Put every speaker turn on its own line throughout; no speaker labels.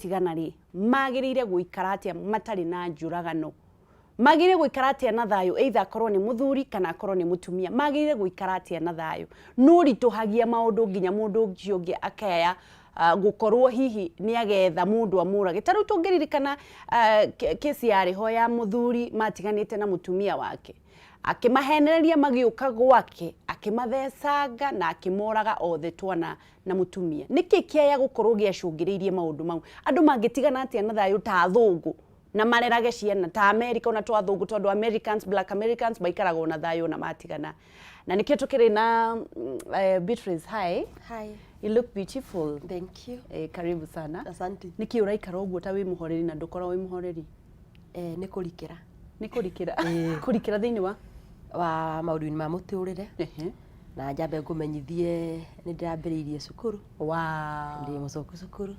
Mangĩtigana rĩ, magĩrĩire gũikara atĩa matarĩ na njũragano? Magĩrĩire gũikara atĩa na thayũ, either akorwo nĩ mũthuri kana akorwo nĩ mũtumia, magĩrĩire gũikara atĩa na thayũ? Nũ ũritũhagia maũndũ nginya mũndũ ũcio ũngĩ akaya gũkorwo hihi nĩ agetha mũndũ amũrage? Ta rĩu tũngĩririkana kesi yarĩ ho ya mũthuri matiganĩte na mũtumia wake, akĩmahenereria magĩũka gwake, akĩmathecanga na akĩmoraga othe twana na mũtumia. Nĩkĩ kĩaya gũkorwo gĩacũngĩrĩirie maũndũ mau? Andũ mangĩtigana atĩa na thayũ ta athũngũ na marerage ciana ta America ona to athũngũ, tondũ Americans, Black Americans maikaraga ona thayũ ona matigana. Na nĩkĩo tũkĩrĩ na Beatrice, hi.
Hi.
You look beautiful.
Thank you.
Karibu sana.
Asante.
Nĩkĩ ũraikara ũguo ta wĩ mũhoreri na ndũkoragwo wĩ mũhoreri?
Nĩ kũrikĩra.
Nĩ kũrikĩra? Kũrikĩra thĩinĩ wa?
Wa maũndũ-inĩ ma mũtũrĩre. Na njambe ngũmenyithie nĩ ndĩrambĩrĩirie cukuru. Ndĩ mũcoku cukuru.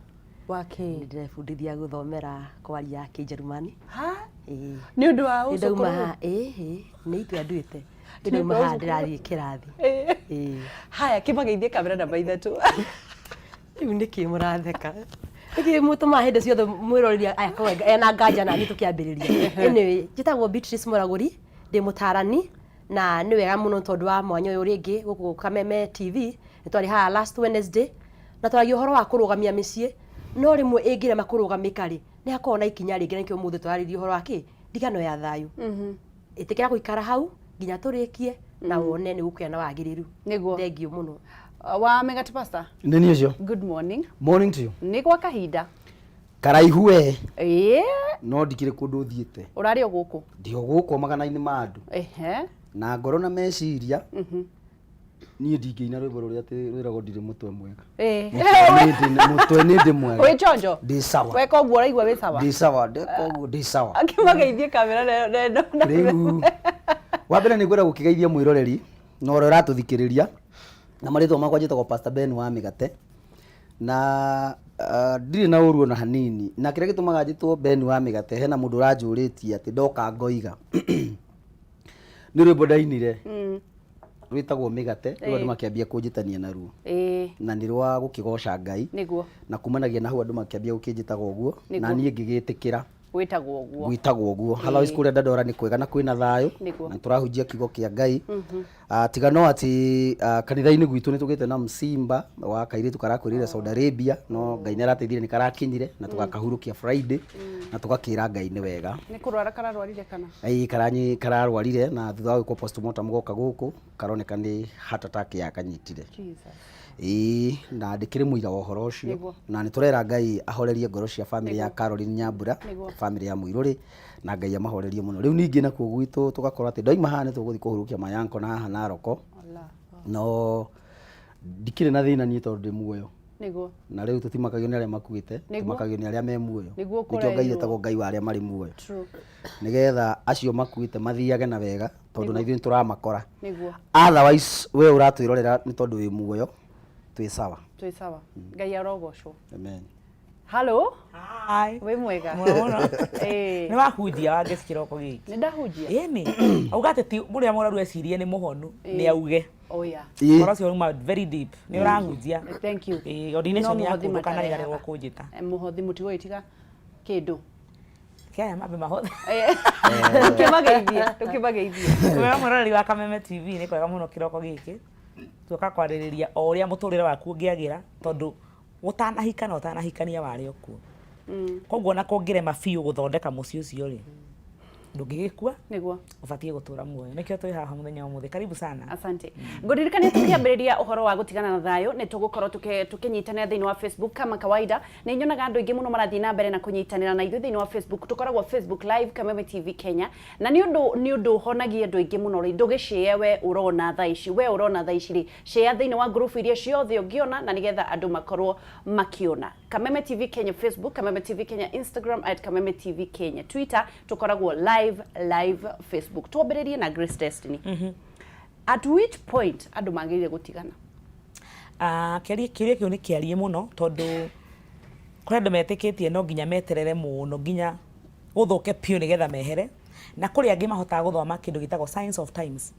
Wa kĩ?
Nĩ ndĩrebundithia gũthomera kwaria Kĩnjerumani.
Ha?
Ĩĩ.
Nĩ ũndũ wa
Nĩ ndauma
ũcũkũrũ?
haha, ĩĩ, nĩ itua nduĩte. Nĩ
Nĩ
ndauma
ũndũ wa
haha
ũcũkũrũ?
ndĩrathiĩ kĩrathi. Ĩĩ.
Haya, kĩmageithie kamera namba 3.
Rĩu nĩkĩ mũratheka? Nĩkĩ mũtũmaga hĩndĩ ciothe mwĩroreri akorwo ena nganja naniĩ tũkĩambĩrĩria? Anyway, njĩtagwo Beatrice Mũragũri, ndĩ mũtarani na nĩ wega mũno tondũ wa mwanya ũyũ rĩngĩ gũkũ Kameme TV. Nĩ twarĩ haha last Wednesday na twaragia ũhoro wa kũrũgamia mĩciĩ, no rĩmwe ĩngĩrema kũrũgamĩka rĩ, nĩ hakoragwo na ikinya rĩngĩ na nĩkĩo ũmũthĩ tũrarĩrĩria ũhoro wa kĩ? Ndigano ya thayũ. Ĩtĩkĩra gũikara hau nginya tũrĩkie na wone nĩ gũkũgĩa na wagĩrĩru.
Nĩguo.
Thengiũ mũno.
Wa Megati Pastor.
Nĩ niĩ ũcio.
Good morning.
Morning to you.
Nĩ gwa kahinda.
Karaihu we.
Ĩĩ.
No ndikĩrĩ kũndũ thiĩte.
Ũrarĩ o gũkũ?
Ndĩ o gũkũ magana-inĩ ma andũ. Na ngoro na meciria. Niĩ ndingĩina rwĩmbo rũrĩa atĩ rwĩragwo ndirĩ mũtwe mwega. Mũtwe nĩ ndĩ mwega.
Wĩ chonjo?
Ndĩ sawa.
Weka ũguo ũraigua wĩ sawa?
Ndĩ sawa, ndeka ũguo ndĩ sawa.
Akĩmageithie kamera na ĩno.
Rĩu wa mbere nĩ ngwenda gũkĩgeithia mwĩroreri na ũrĩa ũratũthikĩrĩria, na marĩtwa makwa njĩtagwo Pastor Ben wa Mĩgate, na ndirĩ na ũru ona hanini, na kĩrĩa gĩtũmaga njĩtwo Ben wa Mĩgate, hena mũndũ ũranjũrĩtie atĩ ndoka ngoiga nĩ rwĩmbo ndainire rwĩtagwo Mĩgate, rĩu andũ makĩambia kũnjĩtania naruo, na nĩ rwa gũkĩgoca Ngai. Na kumanagia na hau andũ makĩambia gũkĩnjĩtaga ũguo, na niĩ ngĩgĩtĩkĩra.
Gwĩtagwo ũguo.
Gwĩtagwo ũguo. Otherwise kũrĩa Dandora nĩ kwega na kwĩna thayũ. Na tũrahunjia kiugo kĩa Ngai. Tiga no atĩ kanitha-inĩ gwitũ nĩ tũgĩte na msimba wa kairĩtu karakwĩrĩire Saudi Arabia, no Ngai nĩ arateithire nĩ karakinyire na tũgakahurũkia Friday na tũgakĩra Ngai nĩ wega.
Nĩ kũrwara kararwarire kana?
Ĩĩ, kararwarire na thutha wa gwĩkwo postmortem goka gũkũ karoneka nĩ heart attack yakanyitire.
Jesus.
Ĩĩ, na ndĩkĩrĩ mũira wa ũhoro ũcio. Na nĩ tũrera Ngai ahorerie ngoro cia famĩlĩ ya Caroline Nyambura, famĩlĩ ya Mũirũrĩ, na Ngai amahorerie mũno. Rĩu ningĩ nakuo gwitũ tũgakorwo atĩ ndoima haha nĩ tũgũthiĩ kũhurũkia mayanko na haha Naroko. No ndikĩrĩ na thĩna niĩ tondũ ndĩ muoyo.
Nĩguo.
Na rĩu tũtimakagio nĩ arĩa makuĩte, tũmakagio nĩ arĩa me muoyo.
Nĩguo.
Nĩkĩo Ngai etagwo Ngai wa arĩa marĩ muoyo. Nĩgetha acio makuĩte mathiage na wega tondũ na ithuĩ nĩtũramakora.
Nĩguo.
Otherwise we ũratwĩrorera nĩ tondũ wĩ muoyo, twĩ sawa.
Twĩ sawa. Ngai arogocwo.
Amen.
Hello.
Hi.
Wĩ mwega?
Mũno mũno.
Ĩĩ.
Nĩ wahunjia Wangeci kĩroko gĩkĩ?
Nĩ ndahunjia.
Ĩni. Auga atĩ ti ũrĩa mũrwaru ecirie nĩ mũhonu, nĩ auge.
Oh yeah.
Ĩĩ.
Ũhoro ũcio uma very deep. Nĩ ũrahunjia.
Thank you.
Ĩĩ, ordination
No
ya
mũhothi
kũndũ kana
matarehaga.
ĩkaregwo kũnjĩta.
Mũhothi mũtigũgĩtiga kĩndũ.
Kĩa mambe mahothe.
Tũkĩmageithie, tũkĩmageithie.
Wega mwĩroreri wa Kameme TV, nĩ kwega mũno kĩroko gĩkĩ. Tuoka kwarĩrĩria o ũrĩa mũtũrĩre waku ũngĩagĩra tondũ ũtanahika na ũtanahikania warĩ o kuo. Koguo ona kũngĩrema biũ gũthondeka mũciĩ ũcio rĩ, ndũngĩgĩkua.
Nĩguo.
Ũbatiĩ gũtũra muoyo. Nĩkĩo twĩ haha mũthenya wa ũmũthĩ. Karibu sana.
Asante. Ngũririkania tũkĩambĩrĩria ũhoro wa gũtigana na thayũ nĩ tũgũkorwo tũkĩnyitanĩra thĩinĩ wa Facebook kama kawaida. Nĩ nyonaga andũ aingĩ mũno marathiĩ na mbere na kũnyitanĩra na ithuĩ thĩinĩ wa Facebook. Tũkoragwo Facebook Live Kameme TV Kenya. Na nĩ ũndũ nĩ ũndũ ũhonagia andũ aingĩ mũno rĩ, ndũgĩshare we ũrona thaa ici, we ũrona thaa ici rĩ, share thĩinĩ wa group iria ciothe ũngĩona na nĩgetha andũ makorwo makĩona. Kameme TV Kenya Facebook, Kameme TV Kenya Instagram, at Kameme TV Kenya Twitter, tũkoragwo live live Facebook. Twambĩrĩrie na Grace Destiny. At which point andũ magĩrĩire gũtigana?
Kĩũria kĩu nĩ kĩariĩ mũno tondũ kũrĩ andũ metĩkĩtie no nginya meterere mũno nginya gũthũke biũ nĩgetha mehere, na kũrĩ angĩ mahotaga gũthoma kĩndũ gĩtagwo signs of times.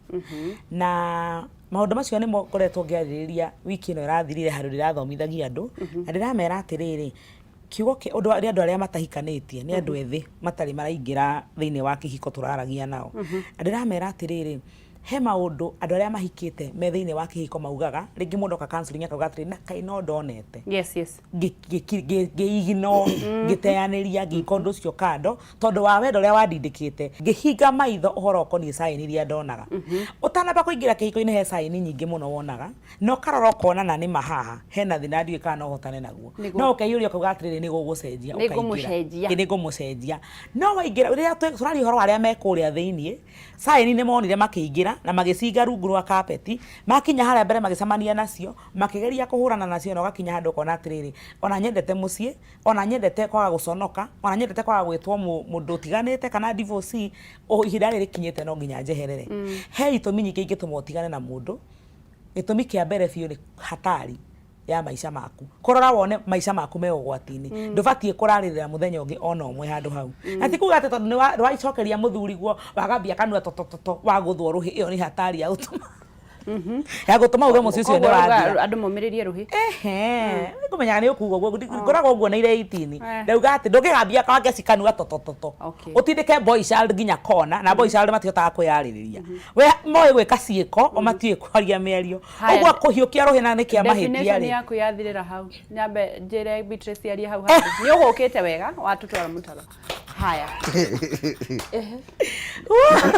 Na maũndũ macio nĩmo ngoretwo ngĩarĩrĩria wiki ĩno ĩrathirire handũ ndĩrathomithagia andũ, na ndĩramera atĩrĩrĩ, Kiugo kĩa ũndũ nĩ andũ arĩa matahikanĩtie, nĩ andũ ethĩ matarĩ maraingĩra thĩinĩ wa kĩhiko tũraragia nao. Na ndĩramera atĩrĩrĩ, he maũndũ andũ arĩa mahikĩte me thĩinĩ wa kĩhiko maugaga, rĩngĩ mũndũ oka counselling akauga atĩrĩrĩ, na kaĩ no ndonete.
Yes, yes.
Ngĩ ignore, ngĩteanĩria, ngĩika ũndũ ũcio kando, tondũ wa wendo ũrĩa wandindĩkĩte, ngĩhinga maitho ũhoro ũkoniĩ sign iria ndonaga. Ũtanamba kũingĩra kĩhiko-inĩ he sign nyingĩ mũno wonaga, na ũkarora ũkona na nĩma haha hena thĩna ndiũĩ kana no hotane naguo. No ũkeiyũria ũkauga atĩrĩrĩ, nĩ gũgũcenjia, ũkaingĩra.
Nĩngũmũcenjia.
Ĩ, nĩngũmũcenjia. No waingĩra, rĩrĩa tũraria ũhoro wa arĩa me kũrĩa thĩiniĩ, sign nĩ monire makĩingĩra na magĩcinga rungu rwa kapeti, makinya harĩa mbere magĩcemania nacio, makĩgeria kũhũrana nacio na ũgakinya handũ ũkona atĩrĩrĩ, ona nyendete mũciĩ, ona nyendete kwaga gũconoka, ona nyendete kwaga gwĩtwo mũndũ ũtiganĩte kana divorcee, ihinda rĩrĩ rĩkinyĩte no nginya njeherere. He itũmi nyingĩ ingĩtũma ũtigane na mũndũ. Gĩtũmi kĩa mbere biũ nĩ hatari ya maica maku. Kũrora wone maica maku me ũgwati-inĩ. Ndũbatiĩ kũrarĩrĩra mũthenya ũngĩ ona ũmwe handũ hau. Na ti kuga atĩ tondũ nĩ wacokeria mũthuri guo wagambia kanua totototo wagũthwo rũhĩ, ĩyo nĩ hatari ya gũtũma ya gũtũma uge mũciĩ ũcio nĩ wathira.
Andũ momĩrĩrie rũhĩ.
Ehe, nĩngũmenyaga nĩ ũkuga ũguo, ngoragwo nguoneire 18. Ndauga atĩ ndũngĩgambia Wangeci kanua totototo. Ũtindĩke boy child nginya kona, na boy child matihotaga kwĩyarĩrĩria. We moĩ gwĩka ciĩko, o matiũĩ kwaria mĩario. Ũguo kũhiũkia rũhĩ na nĩ kĩa mahĩtia
Definition
rĩ.
yaku yathirĩra hau. Nyambe njĩre Beatrice arie hau hangĩ. Nĩ ũgũkĩte wega, watũtwara mũtaro. Haya.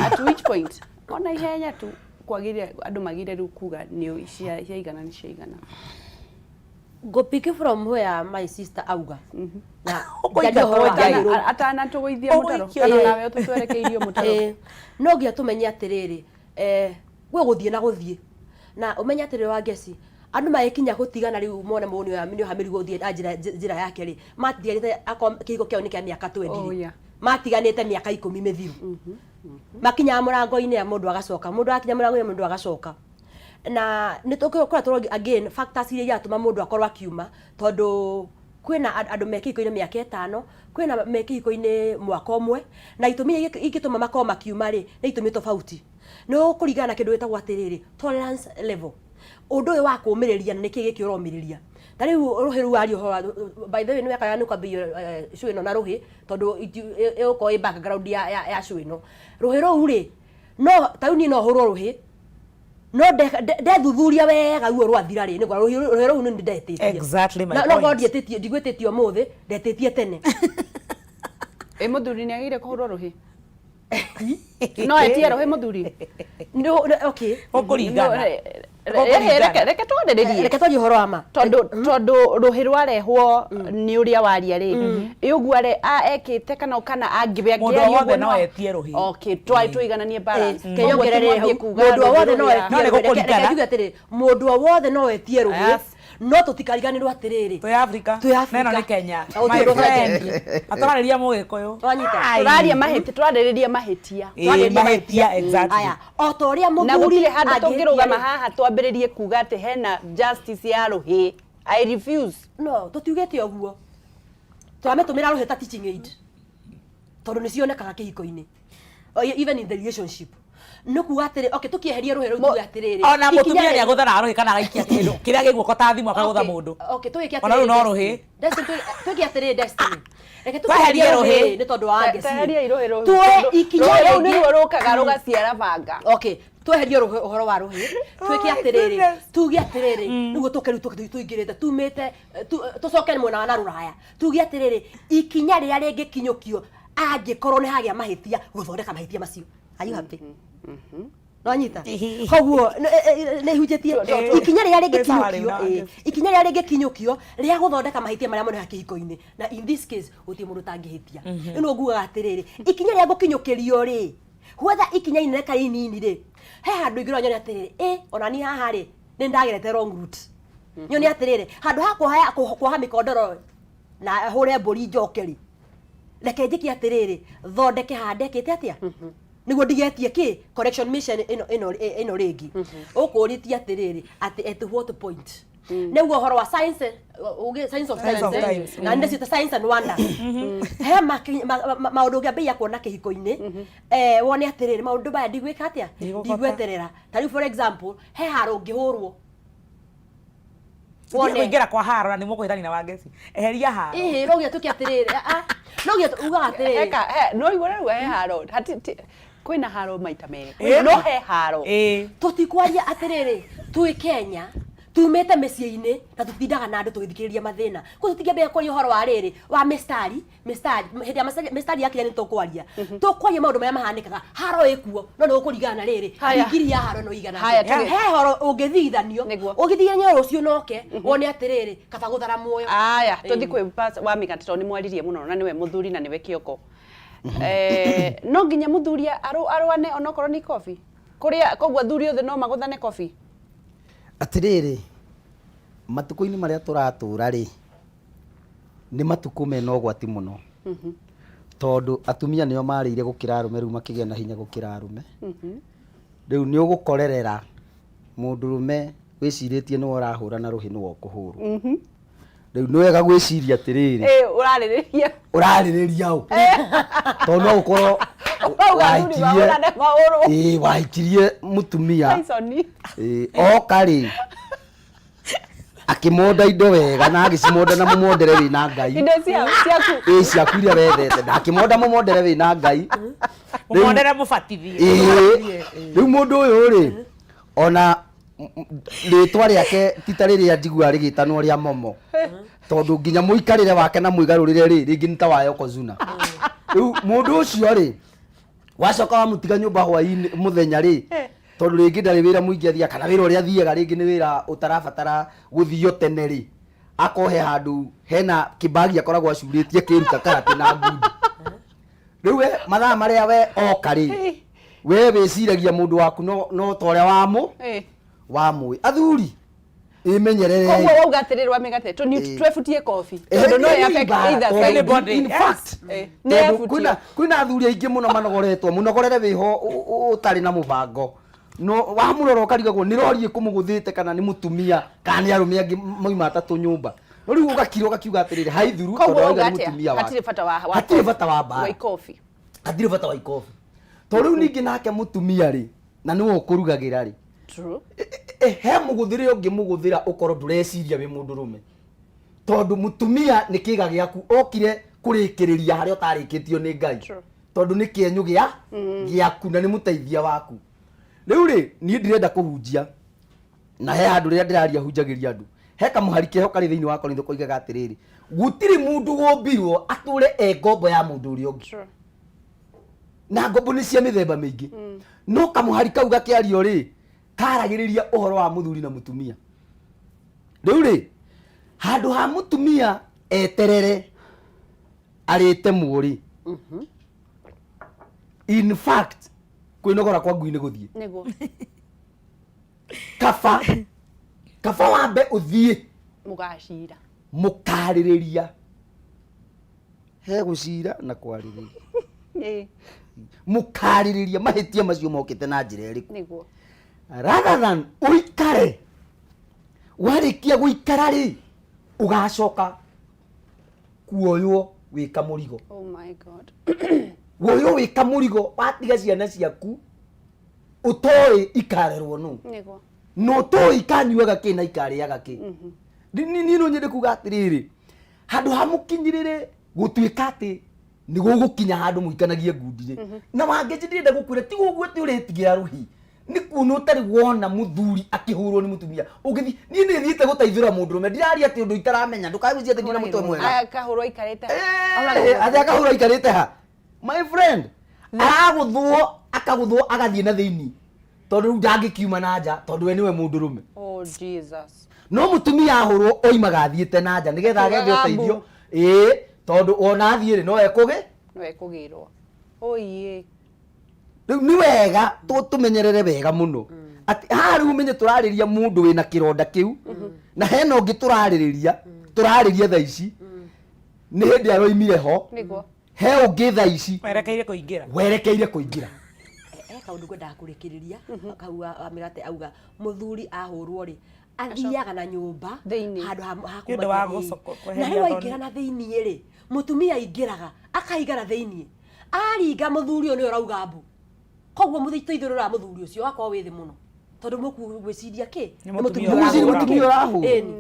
At which point? Ona ihenya tu kwagĩrĩire andũ magĩrĩire rĩu kuga nĩ ciaigana nĩ ciaigana.
Ngũ pick from where my sister auga. Na
Ũkũingatwo
njarie ũhoro wa
nja.
Nairobi.
Atanatũgũithia mũtaro
Ũgũikio
kana
nja.
nawe ũtũtwerekeirio mũtaro.
No nginya tũmenye atĩrĩrĩ, gwĩ gũthiĩ na gũthiĩ. Na ũmenye atĩrĩrĩ Wangeci, andũ magĩkinya gũtigana rĩu mone mũndũ nĩ oha mĩrigo gũthiĩ na njĩra yake rĩ, matiganĩte akorwo kĩhiko kĩao nĩ kĩa mĩaka 20
Oh,
rĩ,
yeah.
matiganĩte mĩaka 10 mĩthiru. Makinyaga mũrango-inĩ ya mũndũ agacoka, mũndũ akinya mũrango-inĩ mũndũ agacoka. Na nĩ tũkũra tũrogi again factors iria iratũma mũndũ akorwo akiuma, tondũ kwĩna andũ me kĩhiko-inĩ mĩaka 5, kwĩna me kĩhiko-inĩ mwaka ũmwe, na itũmi iria ingĩtũma makorwo makiuma rĩ, nĩ itũmi tofauti. Nĩ ũkũringana na kĩndũ gĩtagwo atĩrĩrĩ, tolerance level. Ũndũ ũyũ wa kũũmĩrĩria na nĩkĩ gĩkĩ ũromĩrĩria. Ta rĩu rũhĩ rũu waria ũhoro wa, by the way nĩ wekaga nĩ ũkwambĩrĩria show ĩno na rũhĩ, tondũ ĩgũkorwo ĩ background ya show ĩno. Rũhĩ rũu rĩ, no ta rĩu niĩ no hũrwo rũhĩ, no ndethuthuria wega ruo rwathira rĩ, nĩngũra rũhĩ rũu nĩ ndetĩtie.
Exactly my
Na no korwo
point.
ndiĩtĩtie, ndigwĩtĩtie ũmũthĩ, ndetĩtie tene.
Ĩ mũthuri nĩ agĩrĩire kũhũrwo rũhĩ? No etie rũhĩ mũthuri?
No, okay.
Ũkũringana.
Reke reke twarĩrĩrie.
Reke twarie ũhoro wa ma.
Tondũ rũhĩ rwarehwo nĩ ũrĩa waria rĩ, ĩ ũguo ekĩte kana angĩbe
Mũndũ o wothe no etie rũhĩ.
Okay, twai tũigananie balance.
Ke yongerere hau, mũndũ o wothe no etie
No nĩ
rũhĩ.
gũkũringana.
Reke njuge atĩrĩrĩ, mũndũ o wothe no etie rũhĩ,
Yes.
no tũtikariganĩrwo atĩrĩrĩ,
Twĩ Africa.
Twĩ Africa.
Na ĩno nĩ Kenya.
Na gũtirĩ
My
ũndũ
friend.
ũcenjetie.
Atwarĩria mũgĩkũyũ.
Wanyita?
Ai.
Tũraria mahĩtia, tũrarĩrĩria mahĩtia.
Ĩĩ,
Twarĩria
mahĩtia, exactly.
Aya, o ta ũrĩa
Na
mũthuri
gũtirĩ handũ
angĩhĩtia
tũngĩrũgama
rĩ.
haha twambĩrĩrie kuga atĩ hena justice ya rũhĩ. I refuse.
No, tũtiugĩte ũguo. Tũramĩtũmĩra rũhĩ ta teaching aid. Tondũ nĩ cionekaga kĩhiko-inĩ. Or even in the relationship. Nĩ kuga atĩrĩ, okay, tũkĩeherie rũhĩ rũu tuge atĩrĩrĩ.
Ona
ikinya
mũtumia
rĩ-
nĩ agũthanaga rũhĩ kana agaikia kĩndũ kĩrĩa gĩ guoko ta thimũ akagũtha
Okay,
mũndũ.
okay, tũgĩke
Ona rũu
atĩrĩrĩ,
no
Destiny.
rũhĩ.
Destiny, twĩke atĩrĩrĩ, Destiny. Reke
Tweherie
tũkĩeherie
rũhĩ.
rũhĩ nĩ tondũ wa Wangeci.
Teheria rũhĩ rũu.
Tuoe ikinya
Rũhĩ rũu
rĩngĩ.
nĩruo rũkaga rũgaciara banga.
Okay, tweherie rũhĩ ũhoro wa rũhĩ twĩke
my
atĩrĩrĩ,
goodness.
tuge atĩrĩrĩ, nĩguo tũke rĩu tũke tũingĩrĩte tumĩte, tũcoke mwena wa na rũraya, tuge atĩrĩrĩ, ikinya rĩrĩa rĩngĩkinyũkio angĩkorwo nĩ hagĩa mahĩtia, gũthondeka mahĩtia macio. Are you happy? Nwanyita? Koguo nĩ hunjĩtie ikinya rĩrĩa rĩngĩkinyũkio, ikinya rĩrĩa rĩngĩkinyũkio rĩa gũthondeka mahĩtia marĩa moneka kĩhiko-inĩ, na in this case gũtirĩ mũndũ ũtangĩhĩtia. Rĩu nĩguo ngugaga atĩrĩrĩ, ikinya rĩa gũkinyũkĩrio rĩ, whether ikinya inene kana inini rĩ, he handũ ingĩrora nyone atĩrĩrĩ, ĩ ona niĩ haha rĩ, nĩ ndagerete wrong route. Nyone atĩrĩrĩ, handũ ha kuoha mĩkondoro na hũre mbũri njoke rĩ, reke njĩke atĩrĩrĩ, thondeke haha ndekĩte atĩa, nĩguo ndigetie kĩ correction mission ĩno ĩno ĩno rĩngĩ. Ũkũrĩtie atĩrĩrĩ, atĩ at what point? Nĩguo ũhoro wa science, ũgĩ science of
Science of
times,
times.
na nĩ ciĩta science and wonders. He maũndũ ũngĩambĩrĩria kuona kĩhiko-inĩ, wone atĩrĩrĩ, maũndũ maya ndigwĩka atĩa,
Ndigũkota.
ndigweterera. Ta rĩu for example, he haro ũngĩhũrwo. Wone.
Kũingĩra kwa haro na nĩ mũkũhĩtania na Wangeci. Eheria haro.
Ĩhĩ, no nginya tuke atĩrĩrĩ, ah, ah, no nginya ugaga atĩrĩrĩ.
Heka, he, no igua rĩu he haro. Hati, ti, kwĩna haro maita merĩ.
Ĩĩ.
No he haro.
Ĩĩ.
Tũtikwaria atĩrĩrĩ, twĩ Kenya, tumĩte mĩciĩ-inĩ na tũtindaga na andũ tũgĩthikĩrĩria mathĩna. Koguo tũtingĩambĩrĩria kwaria ũhoro wa rĩrĩ, wa mĩstari, mĩstari, hĩndĩ ya mĩstari yakinya nĩ tũkwaria. Tũkwaria maũndũ marĩa mahanĩkaga. Haro ĩkuo, no nĩ gũkũringana na rĩrĩ,
Haya.
ndigiri ya haro ĩno ĩigana
Haya,
atĩa.
tũgĩ-
He horo ũngĩthigithanio,
Nĩguo.
ũngĩthigithania rũciũ na ũke, wone atĩrĩrĩ, kaba gũthara muoyo.
Aya, tũthi kwĩ wa mĩgate tondũ nĩ mwaririe mũno na nĩwe mũthuri na nĩwe kĩoko. Eh, no nginya mũthuri arũane onokorwo nĩ kobi. Kũrĩa koguo athuri othe no magũthane kobi.
Atĩrĩrĩ, matukũ-inĩ marĩa tũratũra rĩ, nĩ matukũ mena ũgwati mũno. Tondũ atumia nĩo marĩire gũkĩra arũme rĩu makĩgĩa na hinya gũkĩra arũme. Rĩu nĩ ũgũkorerera mũndũrũme wĩcirĩtie nĩwe ũrahũra na rũhĩ nĩwe ũkũhũrwo. Rĩu nĩ wega gwĩciria atĩrĩrĩ,
Ĩ, ũrarĩrĩria.
ũrarĩrĩria ũ? Tondũ no ũkorwo
Ũrauga athuri mahũrane mahũrwo.
ĩĩ, wahikirie mũtumia
Tyson.
Ĩĩ, oka rĩ akĩmonda indo wega na agĩcimonda na mũmondere wĩna Ngai.
Indo ciaku.
Ĩĩ, ciaku iria wethete na akĩmonda mũmondere wĩna Ngai.
Mũmondere mũbatithie.
Ĩĩ, rĩu mũndũ ũyũ rĩ ona rĩtwa rĩake ti ta rĩrĩa njiguaga rĩgĩtanwo rĩa momo, tondũ nginya mũikarĩre wake na mwĩgarũrĩre rĩ rĩngĩ nĩ ta wa Yokozuna. Rĩu mũndũ ũcio rĩ wacoka wamũtiga nyũmba hwaĩ-inĩ mũthenya rĩ, tondũ rĩngĩ ndarĩ wĩra mũingĩ athiaga, kana wĩra ũrĩa athiaga rĩngĩ nĩ wĩra ũtarabatara gũthio tene rĩ, akohe handũ hena kĩbagi akoragwo acurĩtie kĩruta karate na ngundi. Rĩu we mathaa marĩa we oka rĩ, we wĩciragia mũndũ waku no ta ũrĩa wamũĩ. Athuri ĩmenyerere.
Koguo wauga atĩrĩrĩ wa mĩgate, twebutie kobi. Tondũ no ĩ affect either side.
Anybody,
In
yes.
fact,
Nĩ
tondũ
ebutio.
kwĩna athuri aingĩ mũno manogoretwo, mũnogorere wĩho ũtarĩ na mũbango. No wamũrora ũkarigagwo nĩ rori ĩkũmũgũthĩte kana nĩ mũtumia kana nĩ arũme angĩ mauma atatũ nyũmba. No rĩu ũgakira ũgakiuga atĩrĩrĩ, haithuru,
Koguo
tondũ
wauga
wauga nĩ
atĩa?
mũtumia wake.
Hatirĩ bata wa
Hatirĩ bata wa mbara.
Wa ikobi.
Hatirĩ bata wa ikobi. Tondũ rĩu ningĩ nake mũtumia rĩ, na nĩwe ũkũrugagĩra rĩ,
True.
He mũgũthĩre ũngĩmũgũthĩra ũkorwo ndũreciria wĩ mũndũrũme. Tondũ mũtumia nĩ kĩga gĩaku okire kũrĩkĩrĩria harĩa ũtarĩkĩtio nĩ Ngai.
True.
Tondũ nĩ kĩenyũ gĩaku na nĩ mũteithia waku. Rĩu rĩ, niĩ ndirenda kũhunjia. Na he handũ rĩrĩa ndĩraria hunjagĩria andũ. He kamũhari keho karĩ thĩinĩ wa Korintho koigaga atĩrĩrĩ, gũtirĩ mũndũ wombirwo atũre e ngombo ya mũndũ ũrĩa ũngĩ.
True.
Na ngombo nĩ cia mĩthemba mĩingĩ. No kamũhari kau gakĩario rĩ, karagĩrĩria ũhoro wa mũthuri na mũtumia. Rĩu rĩ, handũ ha mũtumia eterere arĩte mũrĩ. In fact, kwĩnogora kwa ngui nĩ gũthiĩ.
Nĩguo.
Kaba wambe ũthiĩ.
Mũgacira.
Mũkarĩrĩria. He gũcira na kwarĩrĩria. Mũkarĩrĩria mahĩtia macio mokĩte na njĩra ĩrĩkũ.
Nĩguo.
Rather than ũikare, warĩkia gũikara rĩ, ũgacoka kuoywo wĩ kamũrigo.
Oh my God.
Woywo wĩ kamũrigo, watiga ciana ciaku, ũtoĩ ikarerwo nũ.
Nĩguo.
Na ũtoĩ ikanyuaga kĩ na ikarĩaga kĩ. Niĩ no nyende kuga atĩrĩrĩ, handũ ha mũkinyĩrĩre gũtuĩka atĩ nĩ gũgũkinya handũ mũikanagie ngundi rĩ. Na Wangeci ndĩrenda gũkwĩra ti ũguo atĩ ũretigĩra rũhi. Nĩ kuona ũtarĩ wona mũthuri akĩhũrwo nĩ mũtumia. Ũngĩthiĩ, niĩ nĩ thiĩte gũteithũra mũndũrũme, ndiraria atĩ ũndũ itaramenya, ndũkae gwĩciria atĩ ndina mũtwe mwega.
Aya, akahũrwo aikarĩte ha?
Atĩ akahũrwo aikarĩte ha? My friend, aragũthwo, akagũthwo agathiĩ na thĩinĩ. Tondũ rĩu ndangĩkiuma na nja, tondũ we nĩwe mũndũrũme.
Oh, Jesus.
No mũtumia ahũrwo oimaga athiĩte na nja nĩgetha agethe
Akiugaga mbu.
ũteithio. Ĩĩ, tondũ ona athiĩ rĩ, no ekũgĩ?
No ekũgĩrwo. Oiye.
Rĩu nĩ wega tũmenyerere wega mũno. Atĩ haha rĩu ũmenye tũrarĩria mũndũ wĩna kĩronda kĩu, na hena ũngĩ tũrarĩria thaa ici, nĩ hĩndĩ aroimire ho.
Nĩguo.
He ũngĩ thaa ici.
Werekeire kũingĩra.
Werekeire kũingĩra.
He kaũndũ ngwendaga kũrĩkĩrĩria, kau wa mĩgate auga, mũthuri ahũrwo rĩ, athiaga na nyũmba
Thĩinĩ.
handũ ha
Nĩ ũndũ wa
kũmakia thĩinĩ.
kweheria
Na rĩu
thoni.
aingĩra na thĩinĩ rĩ, mũtumia aingĩraga, akaiga na thĩinĩ. Aringa mũthuri ũyũ nĩwe ũrauga mbu. Koguo mũthitũ wa mũthuri ũcio wakorwo wĩ thĩ mũno. Tondũ mũkũgwĩciria kĩ?
Nĩ mũtumia
Nĩ
ũrahũra.
Mũtumia ũrahũra.
Ĩni.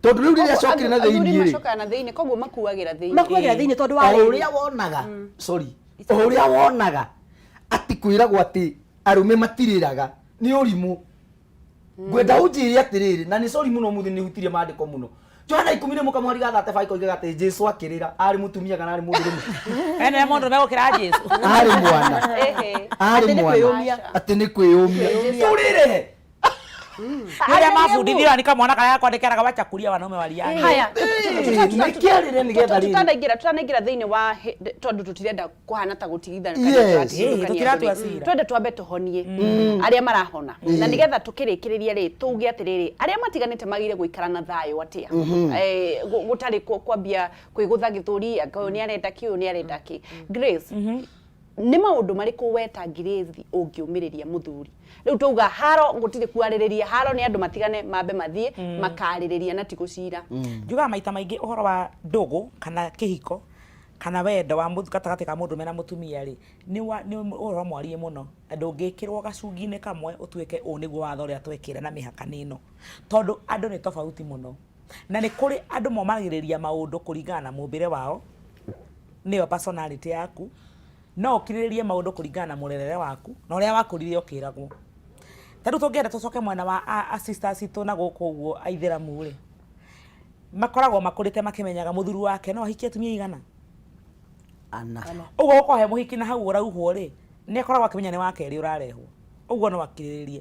Tondũ rĩu rĩrĩa acokire na
Athuri
thĩiniĩ rĩ,
macokaga na thĩinĩ, koguo makuagĩra thĩinĩ.
Makuagĩra thĩinĩ tondũ wa
o
rĩrĩ.
ũrĩa wonaga, sorry, o ũrĩa wonaga atĩ kwĩragwo atĩ arũme matirĩraga nĩ ũrimũ. Ngwenda ũnjĩre atĩrĩrĩ, na nĩ sorry mũno ũmũthĩ nĩ hutirie maandĩko mũno. Johana 11 kamũhari ga 35 koigaga atĩ Jesu akĩrĩra, arĩ mũtumia kana arĩ mũndũrũme?
Ene mũndũ megũkĩra Jesu.
Arĩ mwana.
Ehe.
Arĩ
Atĩ nĩ
mwana.
kwĩyũmia.
Atĩ nĩ kwĩyũmia. Tũrĩre.
Rĩrĩa mabundithio ni kamwana karĩa kwandĩkĩraga wachakuria wanaume waliani.
Haya,
Nĩkĩarĩre nĩgetha rĩrĩ.
tutanaingĩra tutanaingĩra thĩinĩ wa tondũ tũtirenda kũhana ta gũtigithana kana
Yes.
tũratigithũkania
Ĩĩ, tũtiratua
andũ rĩ.
cira.
Twende twambe tũhonie arĩa marahona na nĩgetha tũkĩrĩkĩrĩria rĩ tuge atĩrĩrĩ, arĩa matiganĩte magĩrĩire gũikara na thayũ atĩa? Gũtarĩ kwambia kwĩgũtha gĩthũri, anga ũyũ nĩ arenda kĩ, ũyũ nĩ arenda kĩ. Grace, nĩ maũndũ marĩkũ we ta Grace ũngĩũmĩrĩria mũthuri? Rĩu twauga haro gũtirĩ kwarĩrĩria, haro nĩ andũ matigane mambe mathiĩ makarĩrĩria na ti gũcira.
Njugaga maita maingĩ ũhoro wa ndũgũ kana kĩhiko kana wendo wa gatagatĩ ka mũndũrũme na mũtumia rĩ, nĩ ũhoro mwarie mũno, na ndũngĩkĩrwo gacungi-inĩ kamwe ũtuĩke ũũ nĩguo watho ũrĩa twekĩra na mĩhaka nĩ ĩno, tondũ andũ nĩ tofauti mũno, na nĩ kũrĩ andũ momagĩrĩria maũndũ kũringana na mũmbĩre wao, nĩyo personality yaku, no ũkirĩrĩrie maũndũ kũringana na mũrerere waku na ũrĩa wakũrire ũkĩragwo. Ta rĩu tũngĩenda tũcoke mwena wa a sisters itũ na gũkũ ũguo aithĩramu rĩ, makoragwo makũrĩte makĩmenyaga mũthuri wake no ahikie atumia igana.
Ana.
Ũguo gũkorwo he mũhiki na hau ũrauhwo rĩ, nĩ akoragwo akĩmenya nĩ wa kerĩ ũrarehwo. Ũguo no akirĩrĩrie.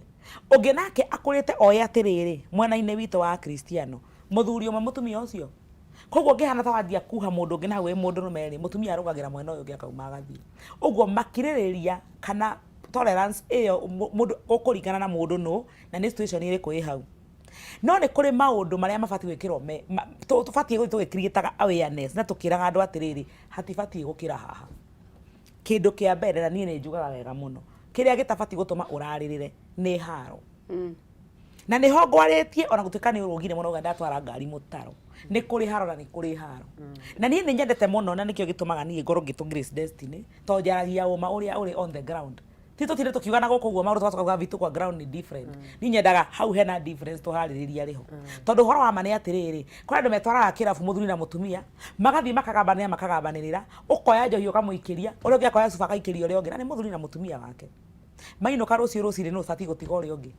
Ũngĩ nake akũrĩte oĩ atĩrĩrĩ, mwena-inĩ witũ wa Akristiano, mũthuri ũmwe mũtumia ũcio. Koguo ũngĩhana ta wanjia kuha mũndũ ũngĩ na hau wĩ mũndũrũme rĩ, mũtumia arũgagĩra mwena ũyũ ũngĩ akauma agathiĩ. Ũguo makirĩrĩria kana tolerance ĩyo mũndũ ũkũringana na mũndũ nũ na nĩ situation ĩrĩkũ ĩ hau. No nĩ kũrĩ maũndũ marĩa mabatiĩ gwĩkĩrwo me, ma, tũbatiĩ gũthiĩ tũgĩ-create-aga awareness na tũkĩraga andũ atĩrĩrĩ, hatibatiĩ gũkĩra haha. Kĩndũ kĩa mbere, na niĩ nĩ njugaga wega mũno, kĩrĩa gĩtabatiĩ gũtũma ũrarĩrĩre nĩ haro. Na nĩho ngwarĩtie ona gũtuĩka nĩ ũrũgire mũno uga ndatwara ngari mũtaro. Nĩ kũrĩ haro na nĩ kũrĩ haro. Na niĩ nĩ nyendete mũno na nĩkĩo gĩtũmaga niĩ ngorwo ngĩtwo Grace Destiny, tondũ njaragia ũma ũrĩa ũrĩ on the ground. Ti tũtinde tũkiuga na gũkũ ũguo maũndũ tũgacoka kuga vitu kwa ground ni different. Niĩ nyendaga hau hena difference tũharĩrĩria rĩ ho. Tondũ ũhoro wa ma nĩ atĩrĩrĩ, kũrĩ andũ metwaraga kĩrabu mũthuri na mũtumia, magathiĩ makagambanĩra makagambanĩrĩra, ũkoya njohi ũkamũikĩria, ũrĩa ũngĩ akoya cuba agaikĩria ũrĩa ũngĩ, na nĩ mũthuri na mũtumia wake. Mainũka rũciũ rũcinĩ nũ ũbatiĩ gũtiga ũrĩa ũngĩ?